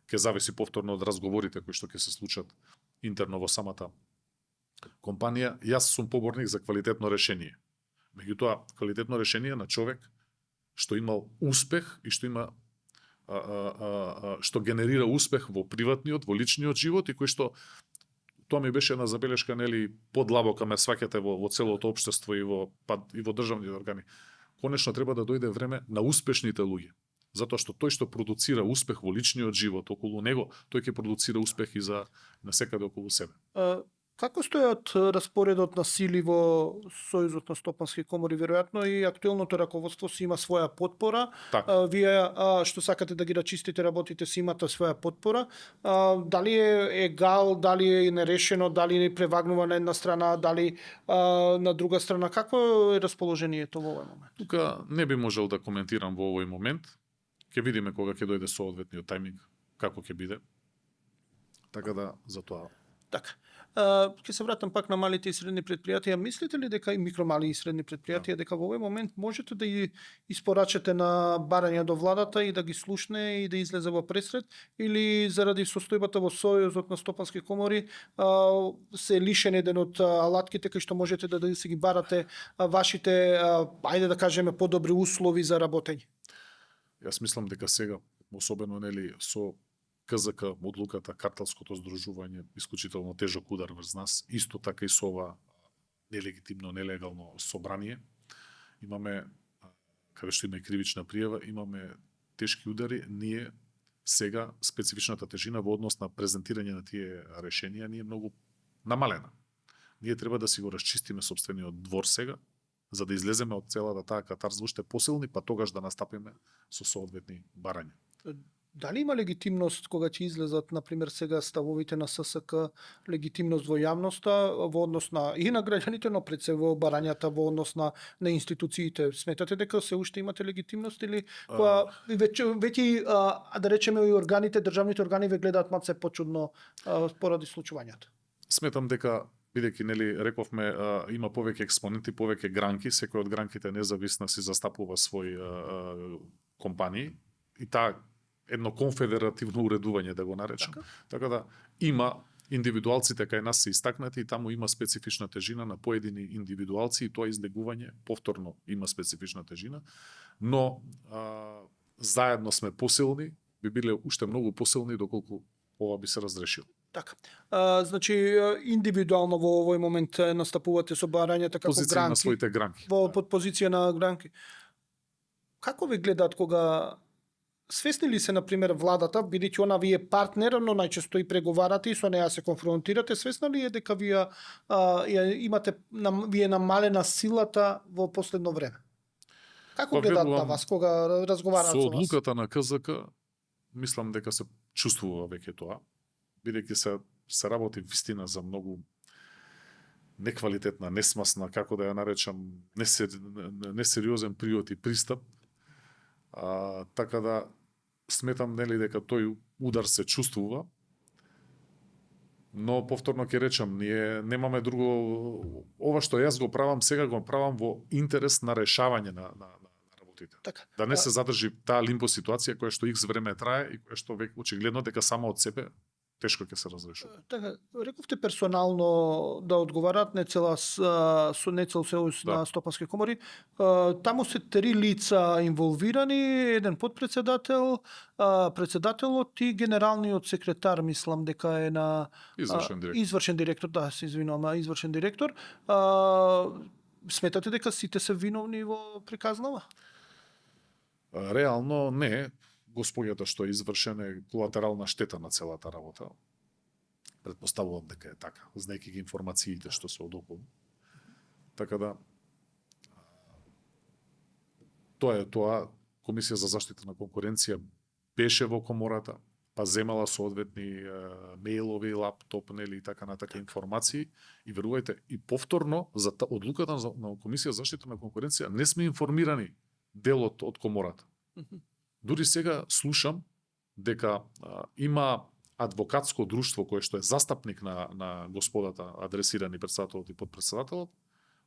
ќе зависи повторно од разговорите кои што ќе се случат интерно во самата компанија. Јас сум поборник за квалитетно решение. Меѓутоа, квалитетно решение на човек што имал успех и што има што генерира успех во приватниот, во личниот живот и кој што, тоа ми беше една забелешка, нели, подлабока ме сваќате во целото општество и во државните органи. Конечно треба да дојде време на успешните луѓе, затоа што тој што продуцира успех во личниот живот околу него, тој ќе продуцира успех и за насекаде околу себе. Како стојат распоредот на сили во Сојузот на стопански комори? Веројатно и актуелното раководство си има своја потпора. Вие што сакате да ги рачистите работите си имате своја потпора. Дали е егал, дали е нерешено, дали е превагнува на една страна, дали на друга страна? Какво е расположението во овој момент? Тука не би можел да коментирам во овој момент. Ќе видиме кога ќе дојде соодветниот тајминг, како ќе биде. Така да, за тоа. Така. Ќе се вратам пак на малите и средни предпријатија. Мислите ли дека и микро, мали и средни предпријатија дека во овој момент можете да ги испорачате на барања до владата и да ги слушне и да излезе во пресред, или заради состојбата во Сојузот на стопански комори се лишен еден од алатките кои што можете да се ги барате вашите, ајде да кажеме, подобри услови за работење? Јас мислам дека сега, особено нели со КЗК, одлуката, картелското здружување, исклучително тежок удар врз нас, исто така и со ова нелегитимно, нелегално собрание. Имаме, каде што има и кривична пријава, имаме тешки удари. Ние сега специфичната тежина во однос на презентирање на тие решенија ни е многу намалена. Ние треба да си го расчистиме сопствениот двор сега, за да излеземе од целата таа катарза уште посилни, па тогаш да настапиме со соодветни барања. Дали има легитимност кога ќе излезат, например, сега ставовите на ССК, легитимност во јавноста, во однос на и на граѓаните, но пред се во барањата, во однос на институциите? Сметате дека се уште имате легитимност или веќе да речеме и органите, државните органи ве гледаат малце почудно поради случувањата? Сметам дека бидејќи нели рековме има повеќе експоненти, повеќе гранки, секој од гранките независна си застапува свој компании и таа едно конфедеративно уредување, да го наречам. Така да има индивидуалците кај нас се истакнати и таму има специфична тежина на поедини индивидуалци и тоа излегување повторно има специфична тежина, но заедно сме посилни, би биле уште многу посилни доколку ова би се разрешило. Така. Значи индивидуално во овој момент настапувате со барањата како Позиција гранки на своите гранки. во под позиција на гранки. Како ви гледаат кога свесни ли се на пример владата, бидејќи она ви е партнер, но најчесто и преговарате и со неа се конфронтирате, свесна ли е дека вие имате вие намалена силата во последно време? Како Па, гледаат на верувам, вас кога разговараат Со со вас? одлуката на КЗК, мислам дека се чувствува веќе тоа, бидејќи се работи вистина за многу неквалитетна, несмасна, како да ја наречам, несериозен приот и пристап. Така да сметам нели дека тој удар се чувствува. Но повторно ќе речам, ние немаме друго, ова што јас го правам сега го правам во интерес на решавање на работите. Така. Да не се задржи таа лимбо ситуација која што X време трае и која што веќе очигледно дека само од себе тешко ќе се разрешува. Така, рековте персонално да одговараат не цел сојуз Да. на стопански комори. Таму се 3 лица инволвирани, еден подпредседател, председателот и генералниот секретар, мислам дека е на Извршен директор. Извршен директор, да, се извинувам, извршен директор. Сметате дека сите се виновни во приказнава? Реално не. Господјата што е извршена е колатерална штета на целата работа. Предпоставувам дека е така, знаејќи ги информациите што се одоколу. Така да тоа е тоа. Комисија за заштита на конкуренција беше во комората, па земала соодветни мејлови, лаптоп, нели и така натака информации и верувајте и повторно за одлуката на Комисија за заштита на конкуренција не сме информирани делот од комората. Дури сега слушам дека има адвокатско друштво кое што е застапник на господата адресирани председателот и подпредседателот,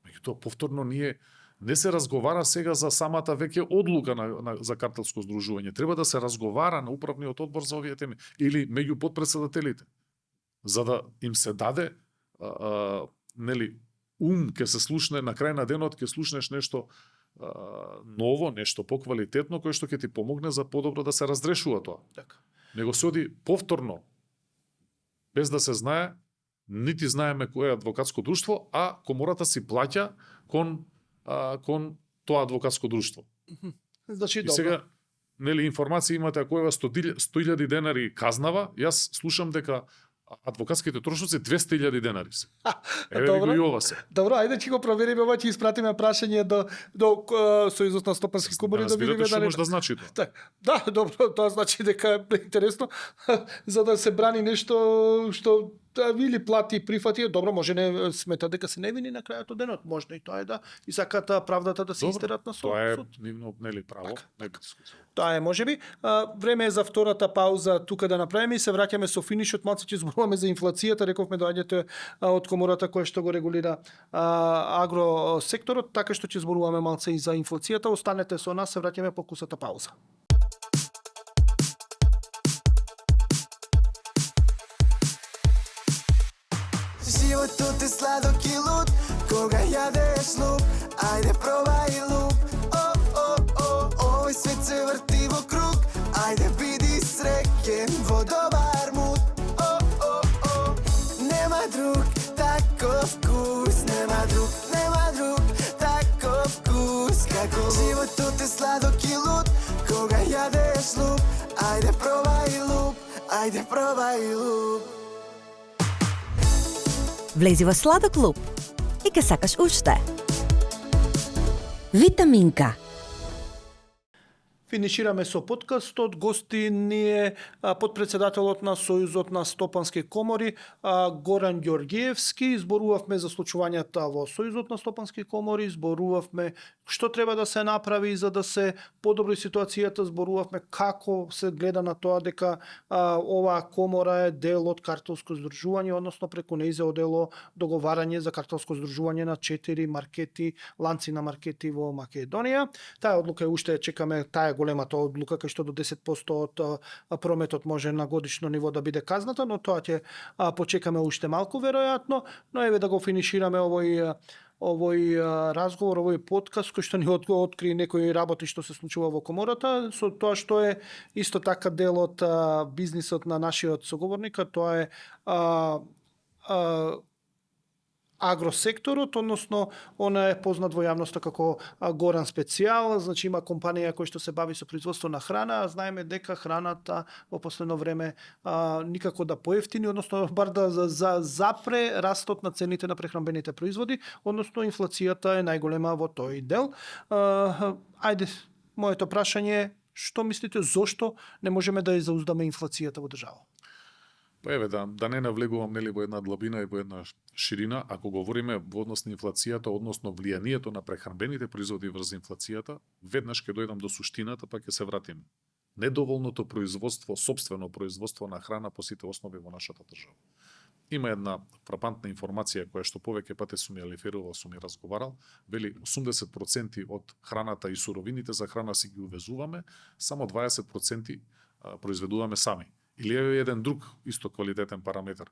меѓутоа повторно ние не се разговара сега за самата веќе одлука за картелско здружување. Треба да се разговара на управниот одбор за овие теми или меѓу подпредседателите, за да им се даде нели ќе се слушне на крај на денот, ќе слушнеш нешто ново, нешто поквалитетно кое што ќе ти помогне за подобро да се разрешува тоа. Така. Него се оди повторно без да се знае, нити знаеме кој е адвокатско друштво, а комората си плаќа кон тоа адвокатско друштво. Значи И добро. сега нели информација имате ако ева 100.000 денари казнава, јас слушам дека адвокатските трошоци 200.000 денари се. Еве ви го Добро. и ова се. Добро, ајде ќе го провериме, ова ќе испратиме прашање до Сојузот на стопански комори да Разбирате видиме што дали може да значи тоа. Так, да, добро, тоа значи дека е интересно за да се брани нешто што или плати и прифати, добро, може не смета дека се невини на крајот од денот, можно и тоа е да и сакаат правдата да се Добро, истерат на суд. Тоа е нивно нели право, не би дискусија. Тоа е можеби. Време е за втората пауза тука да направиме и се враќаме со финишот, малце ќе зборуваме за инфлацијата, рековме доаѓате од комората која што го регулира агросекторот, така што ќе зборуваме малце и за инфлацијата. Останете со нас, се враќаме по кусата пауза. Животот е сладок и луд, кога јадеш луп, ајде пробај луп. Овој свет се врти во круг, ајде биди среќен во добар муд. Нема друг таков вкус, нема друг таков вкус како луп. Животот е сладок и луд, кога јадеш луп, ајде пробај луп, ајде пробај луп. Влези во Сладок клуб и ке сакаш уште. Витаминка. Финишираме со подкастот. Гости ни е подпредседателот на Сојузот на стопански комори Горан Ѓорѓиевски. Зборувавме за случувањата во Сојузот на стопански комори, зборувавме што треба да се направи за да се подобри ситуацијата, зборувавме како се гледа на тоа дека оваа комора е дел од картелско здружување, односно преку нејзе одело договарање за картелско здружување на 4 маркети, ланци на маркети во Македонија. Таа одлука е уште чекаме, таа големата одлука кај што до 10% од прометот може на годишно ниво да биде казната, но тоа ќе почекаме уште малку веројатно, но еве да го финишираме овој овој разговор, овој подкаст кој што ни откри некои работи што се случува во комората, со тоа што е исто така дел од бизнисот на нашиот соговорник, тоа е агросекторот, односно она е познат во јавноста како Горан Специјал, значи има компанија која што се бави со производство на храна, а знаеме дека храната во последно време никако да поевтини, односно бар да запре растот на цените на прехранбените производи, односно инфлацијата е најголема во тој дел. Ајде, моето прашање е, што мислите, зошто не можеме да ја зауздаме инфлацијата во држава? Па еве да не навлегувам нели во една длабина и во една ширина, ако говориме во однос на инфлацијата, односно влијанието на прехранбените производи врз инфлацијата, веднаш ќе дојдам до суштината, па ќе се вратим. Недоволното производство, сопствено производство на храна по сите основи во нашата држава. Има една фрапантна информација која што повеќе пати сум ја реферувал, сум ја разговарал, вели 80% од храната и суровините за храна си ги увезуваме, само 20% произведуваме сами. Или е еден друг исто квалитетен параметар.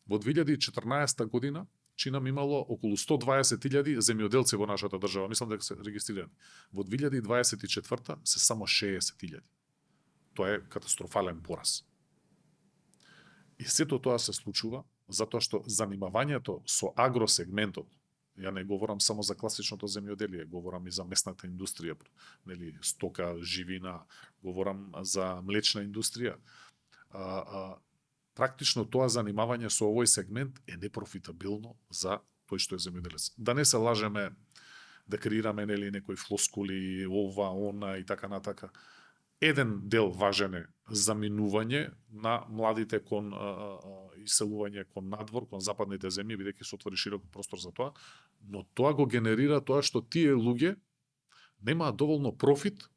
Во 2014 година Чинам имало околу 120.000 земјоделци во нашата држава, мислам дека се регистрирани. Во 2024 се само 60.000. Тоа е катастрофален пораз. И сето тоа се случува затоа што занимавањето со агросегментот, ја не говорам само за класичното земјоделие, говорам и за месната индустрија, нели, стока, живина, говорам за млечна индустрија. Практично тоа занимавање со овој сегмент е непрофитабилно за тој што е земјоделец. Да не се лажеме, да креираме нели некои флоскули, ова, она и така натака. Еден дел важен е заминување на младите кон иселување кон надвор, кон западните земји, бидејќи се отвори широк простор за тоа, но тоа го генерира тоа што тие луѓе немаат доволно профит,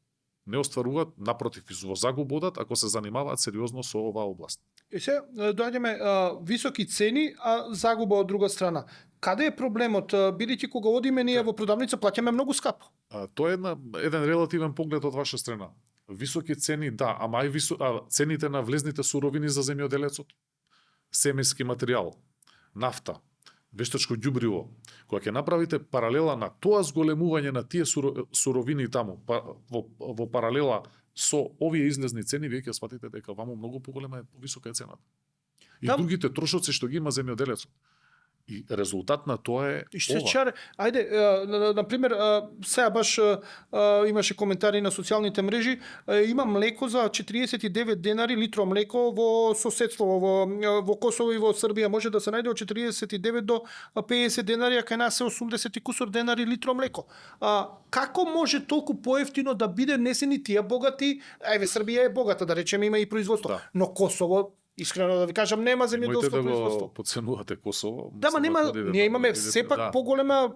не остваруваат, напротив, во загуба одат ако се занимаваат сериозно со оваа област. И се доаѓаме високи цени, а загуба од друга страна. Каде е проблемот? Бидејќи кога одиме ние во продавница плаќаме многу скапо. Тоа е еден релативен поглед од ваша страна. Високи цени, да, ама и цените на влезните суровини за земјоделецот, семејски материјал, нафта, вештачко ѓубриво, кога ќе направите паралела на тоа зголемување на тие суровини таму, во паралела со овие излезни цени, вие ќе сватите дека ваму многу поголема е повисока е цената. И другите трошоци што ги има земјоделецот. И резултат на тоа е ова. Ајде, на пример, сега баш имаше коментари на социјалните мрежи, има млеко за 49 денари литро млеко во соседство во Косово и во Србија може да се најде од 49 до 50 денари, а кај нас е 80 и кусур денари литро млеко. Како може толку поевтино да биде несени тие богати? Еве Србија е богата, да речеме, има и производство, да. Но Косово, искрено да ви кажам, нема земјоделско производство. Моите да го подценувате Косово. Да, ма нема, ние имаме сепак поголема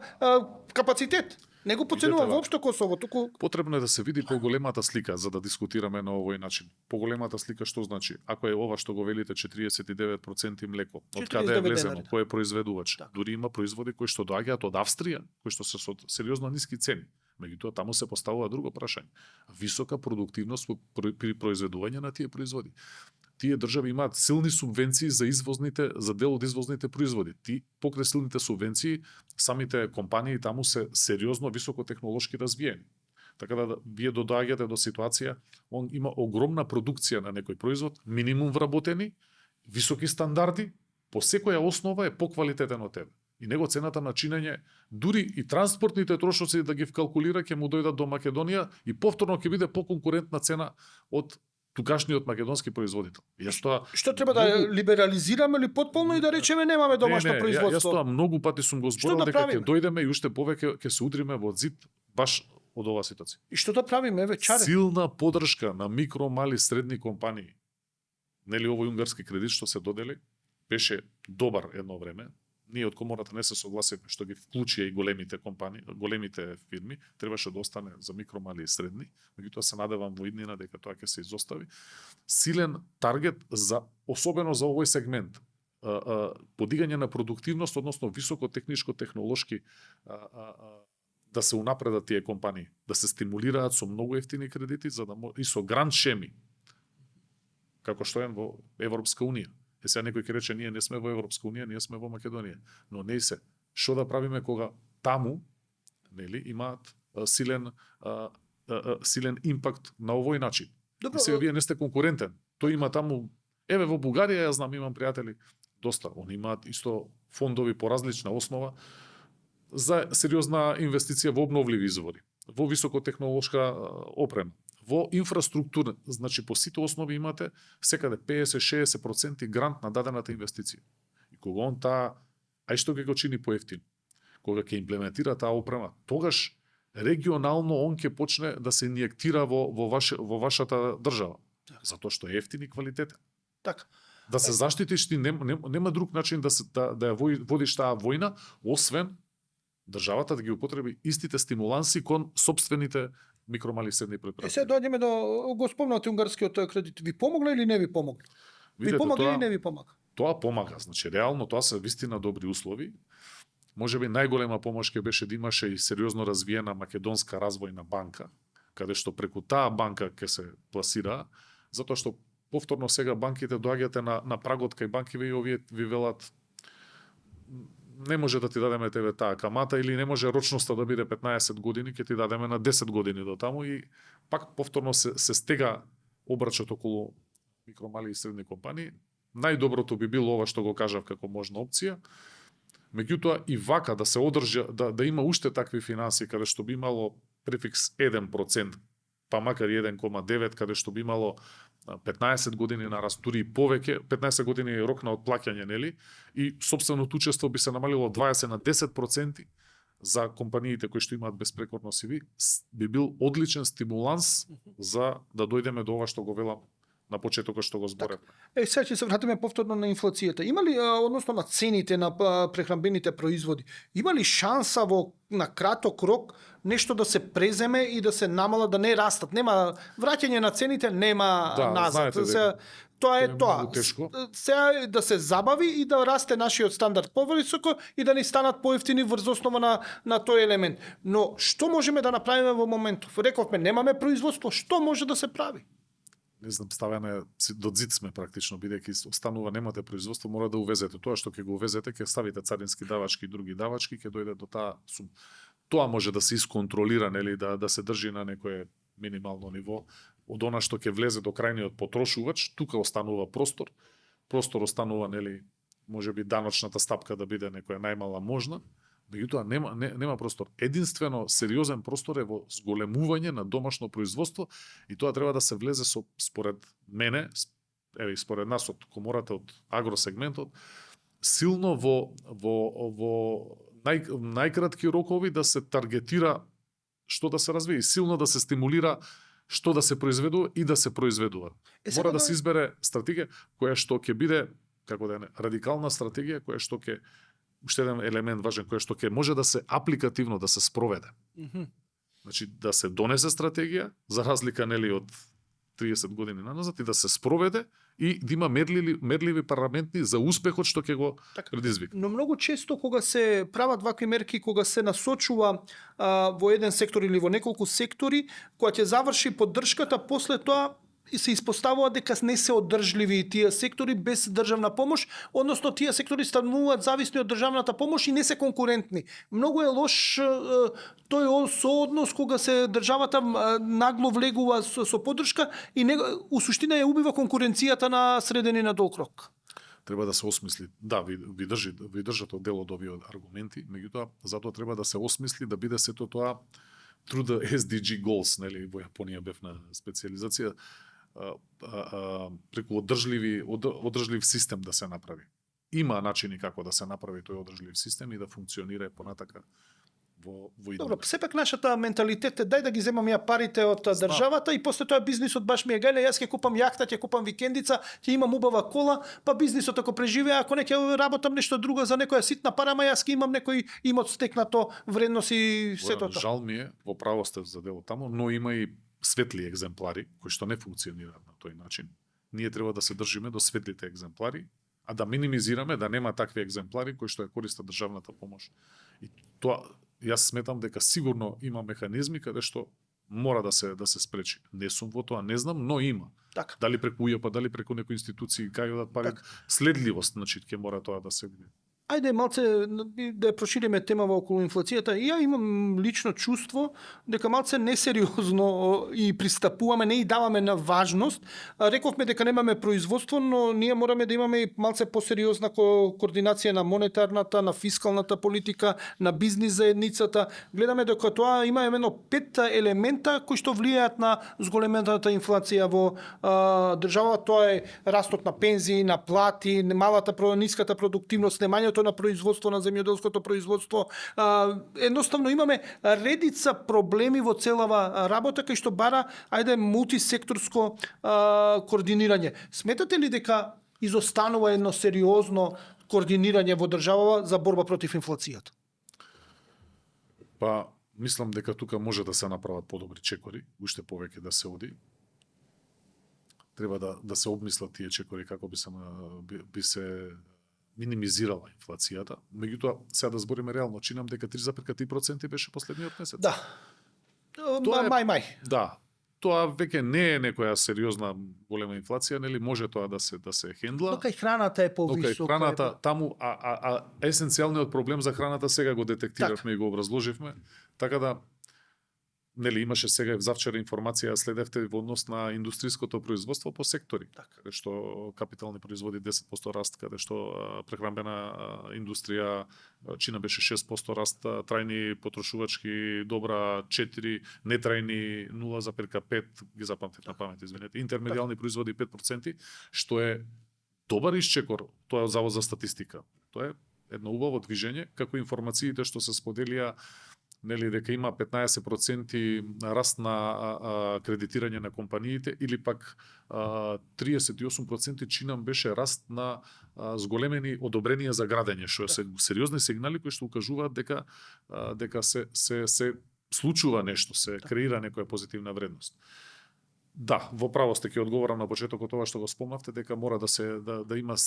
капацитет. Не го подценува воопшто Косово, туку потребно е да се види поголемата слика за да дискутираме на овој начин. Поголемата слика што значи? Ако е ова што го велите 49% млеко, од каде е влезено, кој е произведувач? Да. Дури има производи кои што доаѓаат од Австрија, кои што се со сериозно ниски цени. Меѓутоа таму се поставува друго прашање. Висока продуктивност при произведување на тие производи. Тие држави имаат силни субвенции за дел од извозните производи. Покрај силните субвенции, самите компании таму се сериозно високотехнолошки развиени. Така да вие доаѓате до ситуација, он има огромна продукција на некој производ, минимум вработени, високи стандарди, по секоја основа е поквалитетен од тебе. И него цената на чинење, дури и транспортните трошоци да ги вкалкулира, ќе му дојдат до Македонија и повторно ќе биде поконкурентна цена од тугашниот македонски производител. Што треба да либерализираме или потполно и да речеме немаме домашно производство? Јас тоа многу пати сум го зборил дека ќе дојдеме и уште повеќе ќе се удриме во зид баш од оваа ситуација. И што да правиме, еве, чаре? Силна поддршка на микро, мали, средни компании. Нели овој унгарски кредит што се додели беше добар едно време. Ние од комората не се согласивме што ги вклучија и големите компании, големите фирми, требаше да остане за микро, мали и средни, меѓутоа се надевам во иднина дека тоа ќе се изостави. Силен таргет особено за овој сегмент, подигање на продуктивност, односно високо техничко-технолошки да се унапредат тие компании, да се стимулираат со многу ефтини кредити и со грант шеми, како што е во Европска унија. Сега некој ќе рече, ние не сме во Европска унија, ние сме во Македонија. Но не се. Што да правиме кога таму, нели, имаат силен импакт на овој начин. Добро, И сега вие не сте конкурентен. Тој има таму, еве во Бугарија, јас знам, имам пријатели, доста, они имаат исто фондови по различна основа за сериозна инвестиција во обновливи извори, во високотехнолошка опрема, во инфраструктура, значи по сите основи имате секаде 50-60% грант на дадената инвестиција. И кога он ај што ќе го чини поевтин, кога ќе имплементира таа опрема, тогаш регионално он ќе почне да се инјектира во вашата држава, затоа што е ефтин и квалитетен. Така. Да се заштитиш ти нема друг начин да ја водиш таа војна, освен државата да ги употреби истите стимуланси кон сопствените микромали и средни предпријатија. Се доаѓаме до го спомнати унгарскиот кредит. Ви помогна или не ви помогна? Ви помогна или не ви помага? Тоа помага, значи реално тоа се вистина добри услови. Можеби најголема помош ќе беше да имаше и сериозно развиена македонска развојна банка, каде што преку таа банка ќе се пласира, затоа што повторно сега банките доаѓате на прагот кај банки и овие ви велат не може да ти дадеме тебе таа камата или не може рочноста да биде 15 години, ќе ти дадеме на 10 години до таму и пак повторно се стега обрачот околу микромали и средни компании. Најдоброто би било ова што го кажав како можна опција. Меѓутоа и вака да се одржи, да има уште такви финанси каде што би имало префикс 1%, па макар 1,9, каде што би имало 15 години на дури и повеќе, 15 години рок на отплаќање, нели? И сопственото учество би се намалило 20 на 10% за компаниите кои што имаат безпрекорно CV, би бил одличен стимуланс за да дојдеме до ова што го велам на почетокот што го зборев. Сега ќе се вратиме повторно на инфлацијата. Има ли, односно на цените на прехранбените производи, има ли шанса на краток рок нешто да се преземе и да се намала, да не растат? Нема враќање на цените, нема назад. Тоа е тоа. Сега да се забави и да расте нашиот стандард повисоко и да ни станат поевтини врз основа на тој елемент. Но што можеме да направиме во моментов? Рековме, немаме производство, што може да се прави? Не знам, ставаме до зид сме практично, бидејќи останува немате производство, мора да увезете тоа што ќе го увезете, ќе ставите царински давачки и други давачки, ќе дојде до таа сум. Тоа може да се исконтролира, нели, да се држи на некое минимално ниво од она што ќе влезе до крајниот потрошувач, тука останува простор. Простор останува, нели, можеби даночната стапка да биде некоја најмала можна. Меѓутоа нема простор. Единствено сериозен простор е во зголемување на домашно производство и тоа треба да се влезе според мене, и според нас од комората од агросегментот, силно во најкратки рокови да се таргетира што да се развие, силно да се стимулира што да се произведува и да се произведува. Мора да се избере стратегија која што ќе биде, како да е, радикална стратегија која што ќе уште еден елемент важен кој што ќе може да се апликативно да се спроведе. Значи да се донесе стратегија за разлика, нели, од 30 години назад и да се спроведе и да има мерливи параметри за успехот што ќе го предизвика. Но многу често кога се прават вакви мерки, кога се насочува во еден сектор или во неколку сектори, кога ќе заврши поддршката, после тоа и се испоставува дека не се одржливи тие сектори без државна помош, односно тие сектори стануваат зависни од државната помош и не се конкурентни. Многу е лош тој сооднос кога се државата нагло влегува со поддршка и у суштина ја убива конкуренцијата на среден и на долг рок. Треба да се осмисли. Да, ви држат од дел од овие аргументи, меѓутоа затоа треба да се осмисли да биде сето тоа through the SDG goals, нели, во Јапонија бев на специјализација, преку одржлив систем да се направи. Има начини како да се направи тој одржлив систем и да функционира понатака во иднина. Добро, сепак нашата менталитет е дај да ги земам ја парите од државата и после тоа бизнисот баш ми е гајле, јас ќе купам јахта, ќе купам викендица, ќе имам убава кола, па бизнисот ако преживее, ако не ќе работам нешто друго за некоја ситна пара, ама јас ќе имам некој имот стекнато вредност и сето тоа. Жал ми е, во право сте за дело таму, но има и светли екземплари кои што не функционираат на тој начин. Ние треба да се држиме до светлите екземплари, а да минимизираме да нема такви екземплари кои што ја користат државната помош. И тоа јас сметам дека сигурно има механизми каде што мора да се спречи. Не сум во тоа, не знам, но има. Така. Дали преку УЈП, дали преку некои институции кај дадат пари, следливост, значи ќе мора тоа да се види. Ајде малце да ја прошириме темава околу инфлацијата. И ја имам лично чувство дека малце несериозно и пристапуваме, не и даваме на важност. Рековме дека немаме производство, но ние мораме да имаме и малце посериозна координација на монетарната, на фискалната политика, на бизнис заедницата. Гледаме дека тоа има едно 5 елемента кои што влијаат на зголемената инфлација во држава. Тоа е растот на пензии, на плати, ниската продуктивност, немањето на производство, на земјоделското производство. Едноставно имаме редица проблеми во целава работа кај што бара мултисекторско координирање. Сметате ли дека изостанува едно сериозно координирање во државава за борба против инфлацијата? Па, мислам дека тука може да се направат подобри чекори, уште повеќе да се оди. Треба да се обмислат тие чекори како би се минимизирала инфлацијата. Меѓутоа, сега да збориме реално, чинам дека 3,3% беше последниот месец. Да. Мај. Да. Тоа веќе не е некоја сериозна голема инфлација, нели може тоа да се хендла. Но кај храната е повисока. Но кај храната таму есенцијалниот проблем за храната сега го детектиравме и го образложивме, така да нели имаше сега завчера информација следевте во однос на индустријското производство по сектори, каде што капитални производи 10% раст, каде што прехранбена индустрија чина беше 6% раст, трајни потрошувачки добра 4, нетрајни 0,5, ги запамтив на памет, извинете, интермедијални производи 5%, што е добар исчекор, тоа е Завод за статистика. Тоа е едно убаво движење, како информациите што се споделија, нели дека има 15% раст на кредитирање на компаниите или пак 38% чинам беше раст на зголемени одобренија за градење, што се сериозни сигнали кои што укажуваат дека се случува нешто, се креира некоја позитивна вредност. Да, во право сте, ќе одговорам на почетокот тоа што го спомнавте, дека мора да има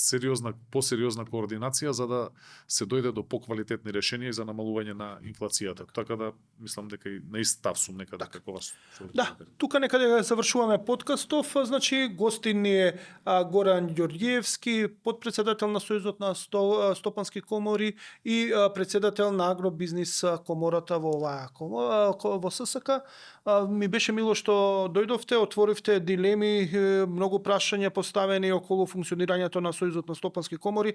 посериозна координација за да се дојде до поквалитетни решенија и за намалување на инфлацијата. Така да мислам дека и наистав сум некаде како вас. Да, тука некаде завршуваме подкастов. Значи гостин ни е Горан Ѓорѓиевски, подпредседател на Сојузот на стопански комори и председател на агробизнис комората во во ССК. Ми беше мило што дојдовте, отворивте дилеми, многу прашања поставени околу функционирањето на Сојузот на стопански комори.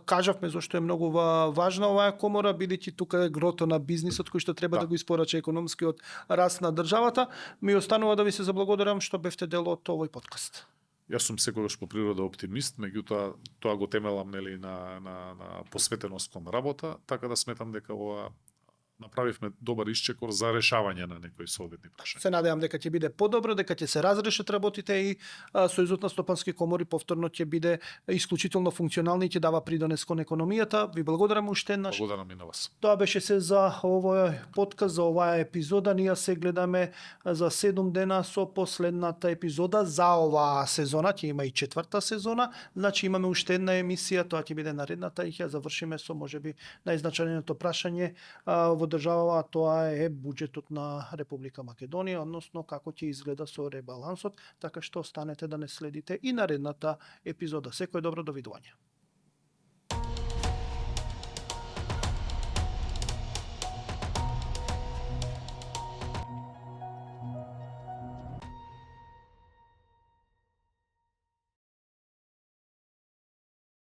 Кажавме зашто е многу важна оваа комора, бидејќи тука е грото на бизнисот кој што треба да го испорача економскиот раст на државата. Ми останува да ви се заблагодарам што бевте дел од овој подкаст. Јас сум секогаш по природа оптимист, меѓутоа тоа го темелам нели на посветеност кон работа, така да сметам дека ова направивме добар исчекор за решавање на некои соодветни прашања. Се надевам дека ќе биде подобро, дека ќе се разрешат работите и Сојузот на стопански комори повторно ќе биде исклучително функционални и ќе дава придонес кон економијата. Ви благодарам уште еднаш. Благодарам и на вас. Тоа беше се за овој подкаст, за оваа епизода. Ние се гледаме за 7 дена со последната епизода за оваа сезона. Ќе има и 4-та сезона. Значи имаме уште една емисија, тоа ќе биде наредната и ќе завршиме со можеби најзначајното прашање во држава, тоа е буџетот на Република Македонија, односно како ќе изгледа со ребалансот, така што останете да не следите и наредната епизода. Секој добро, довидување.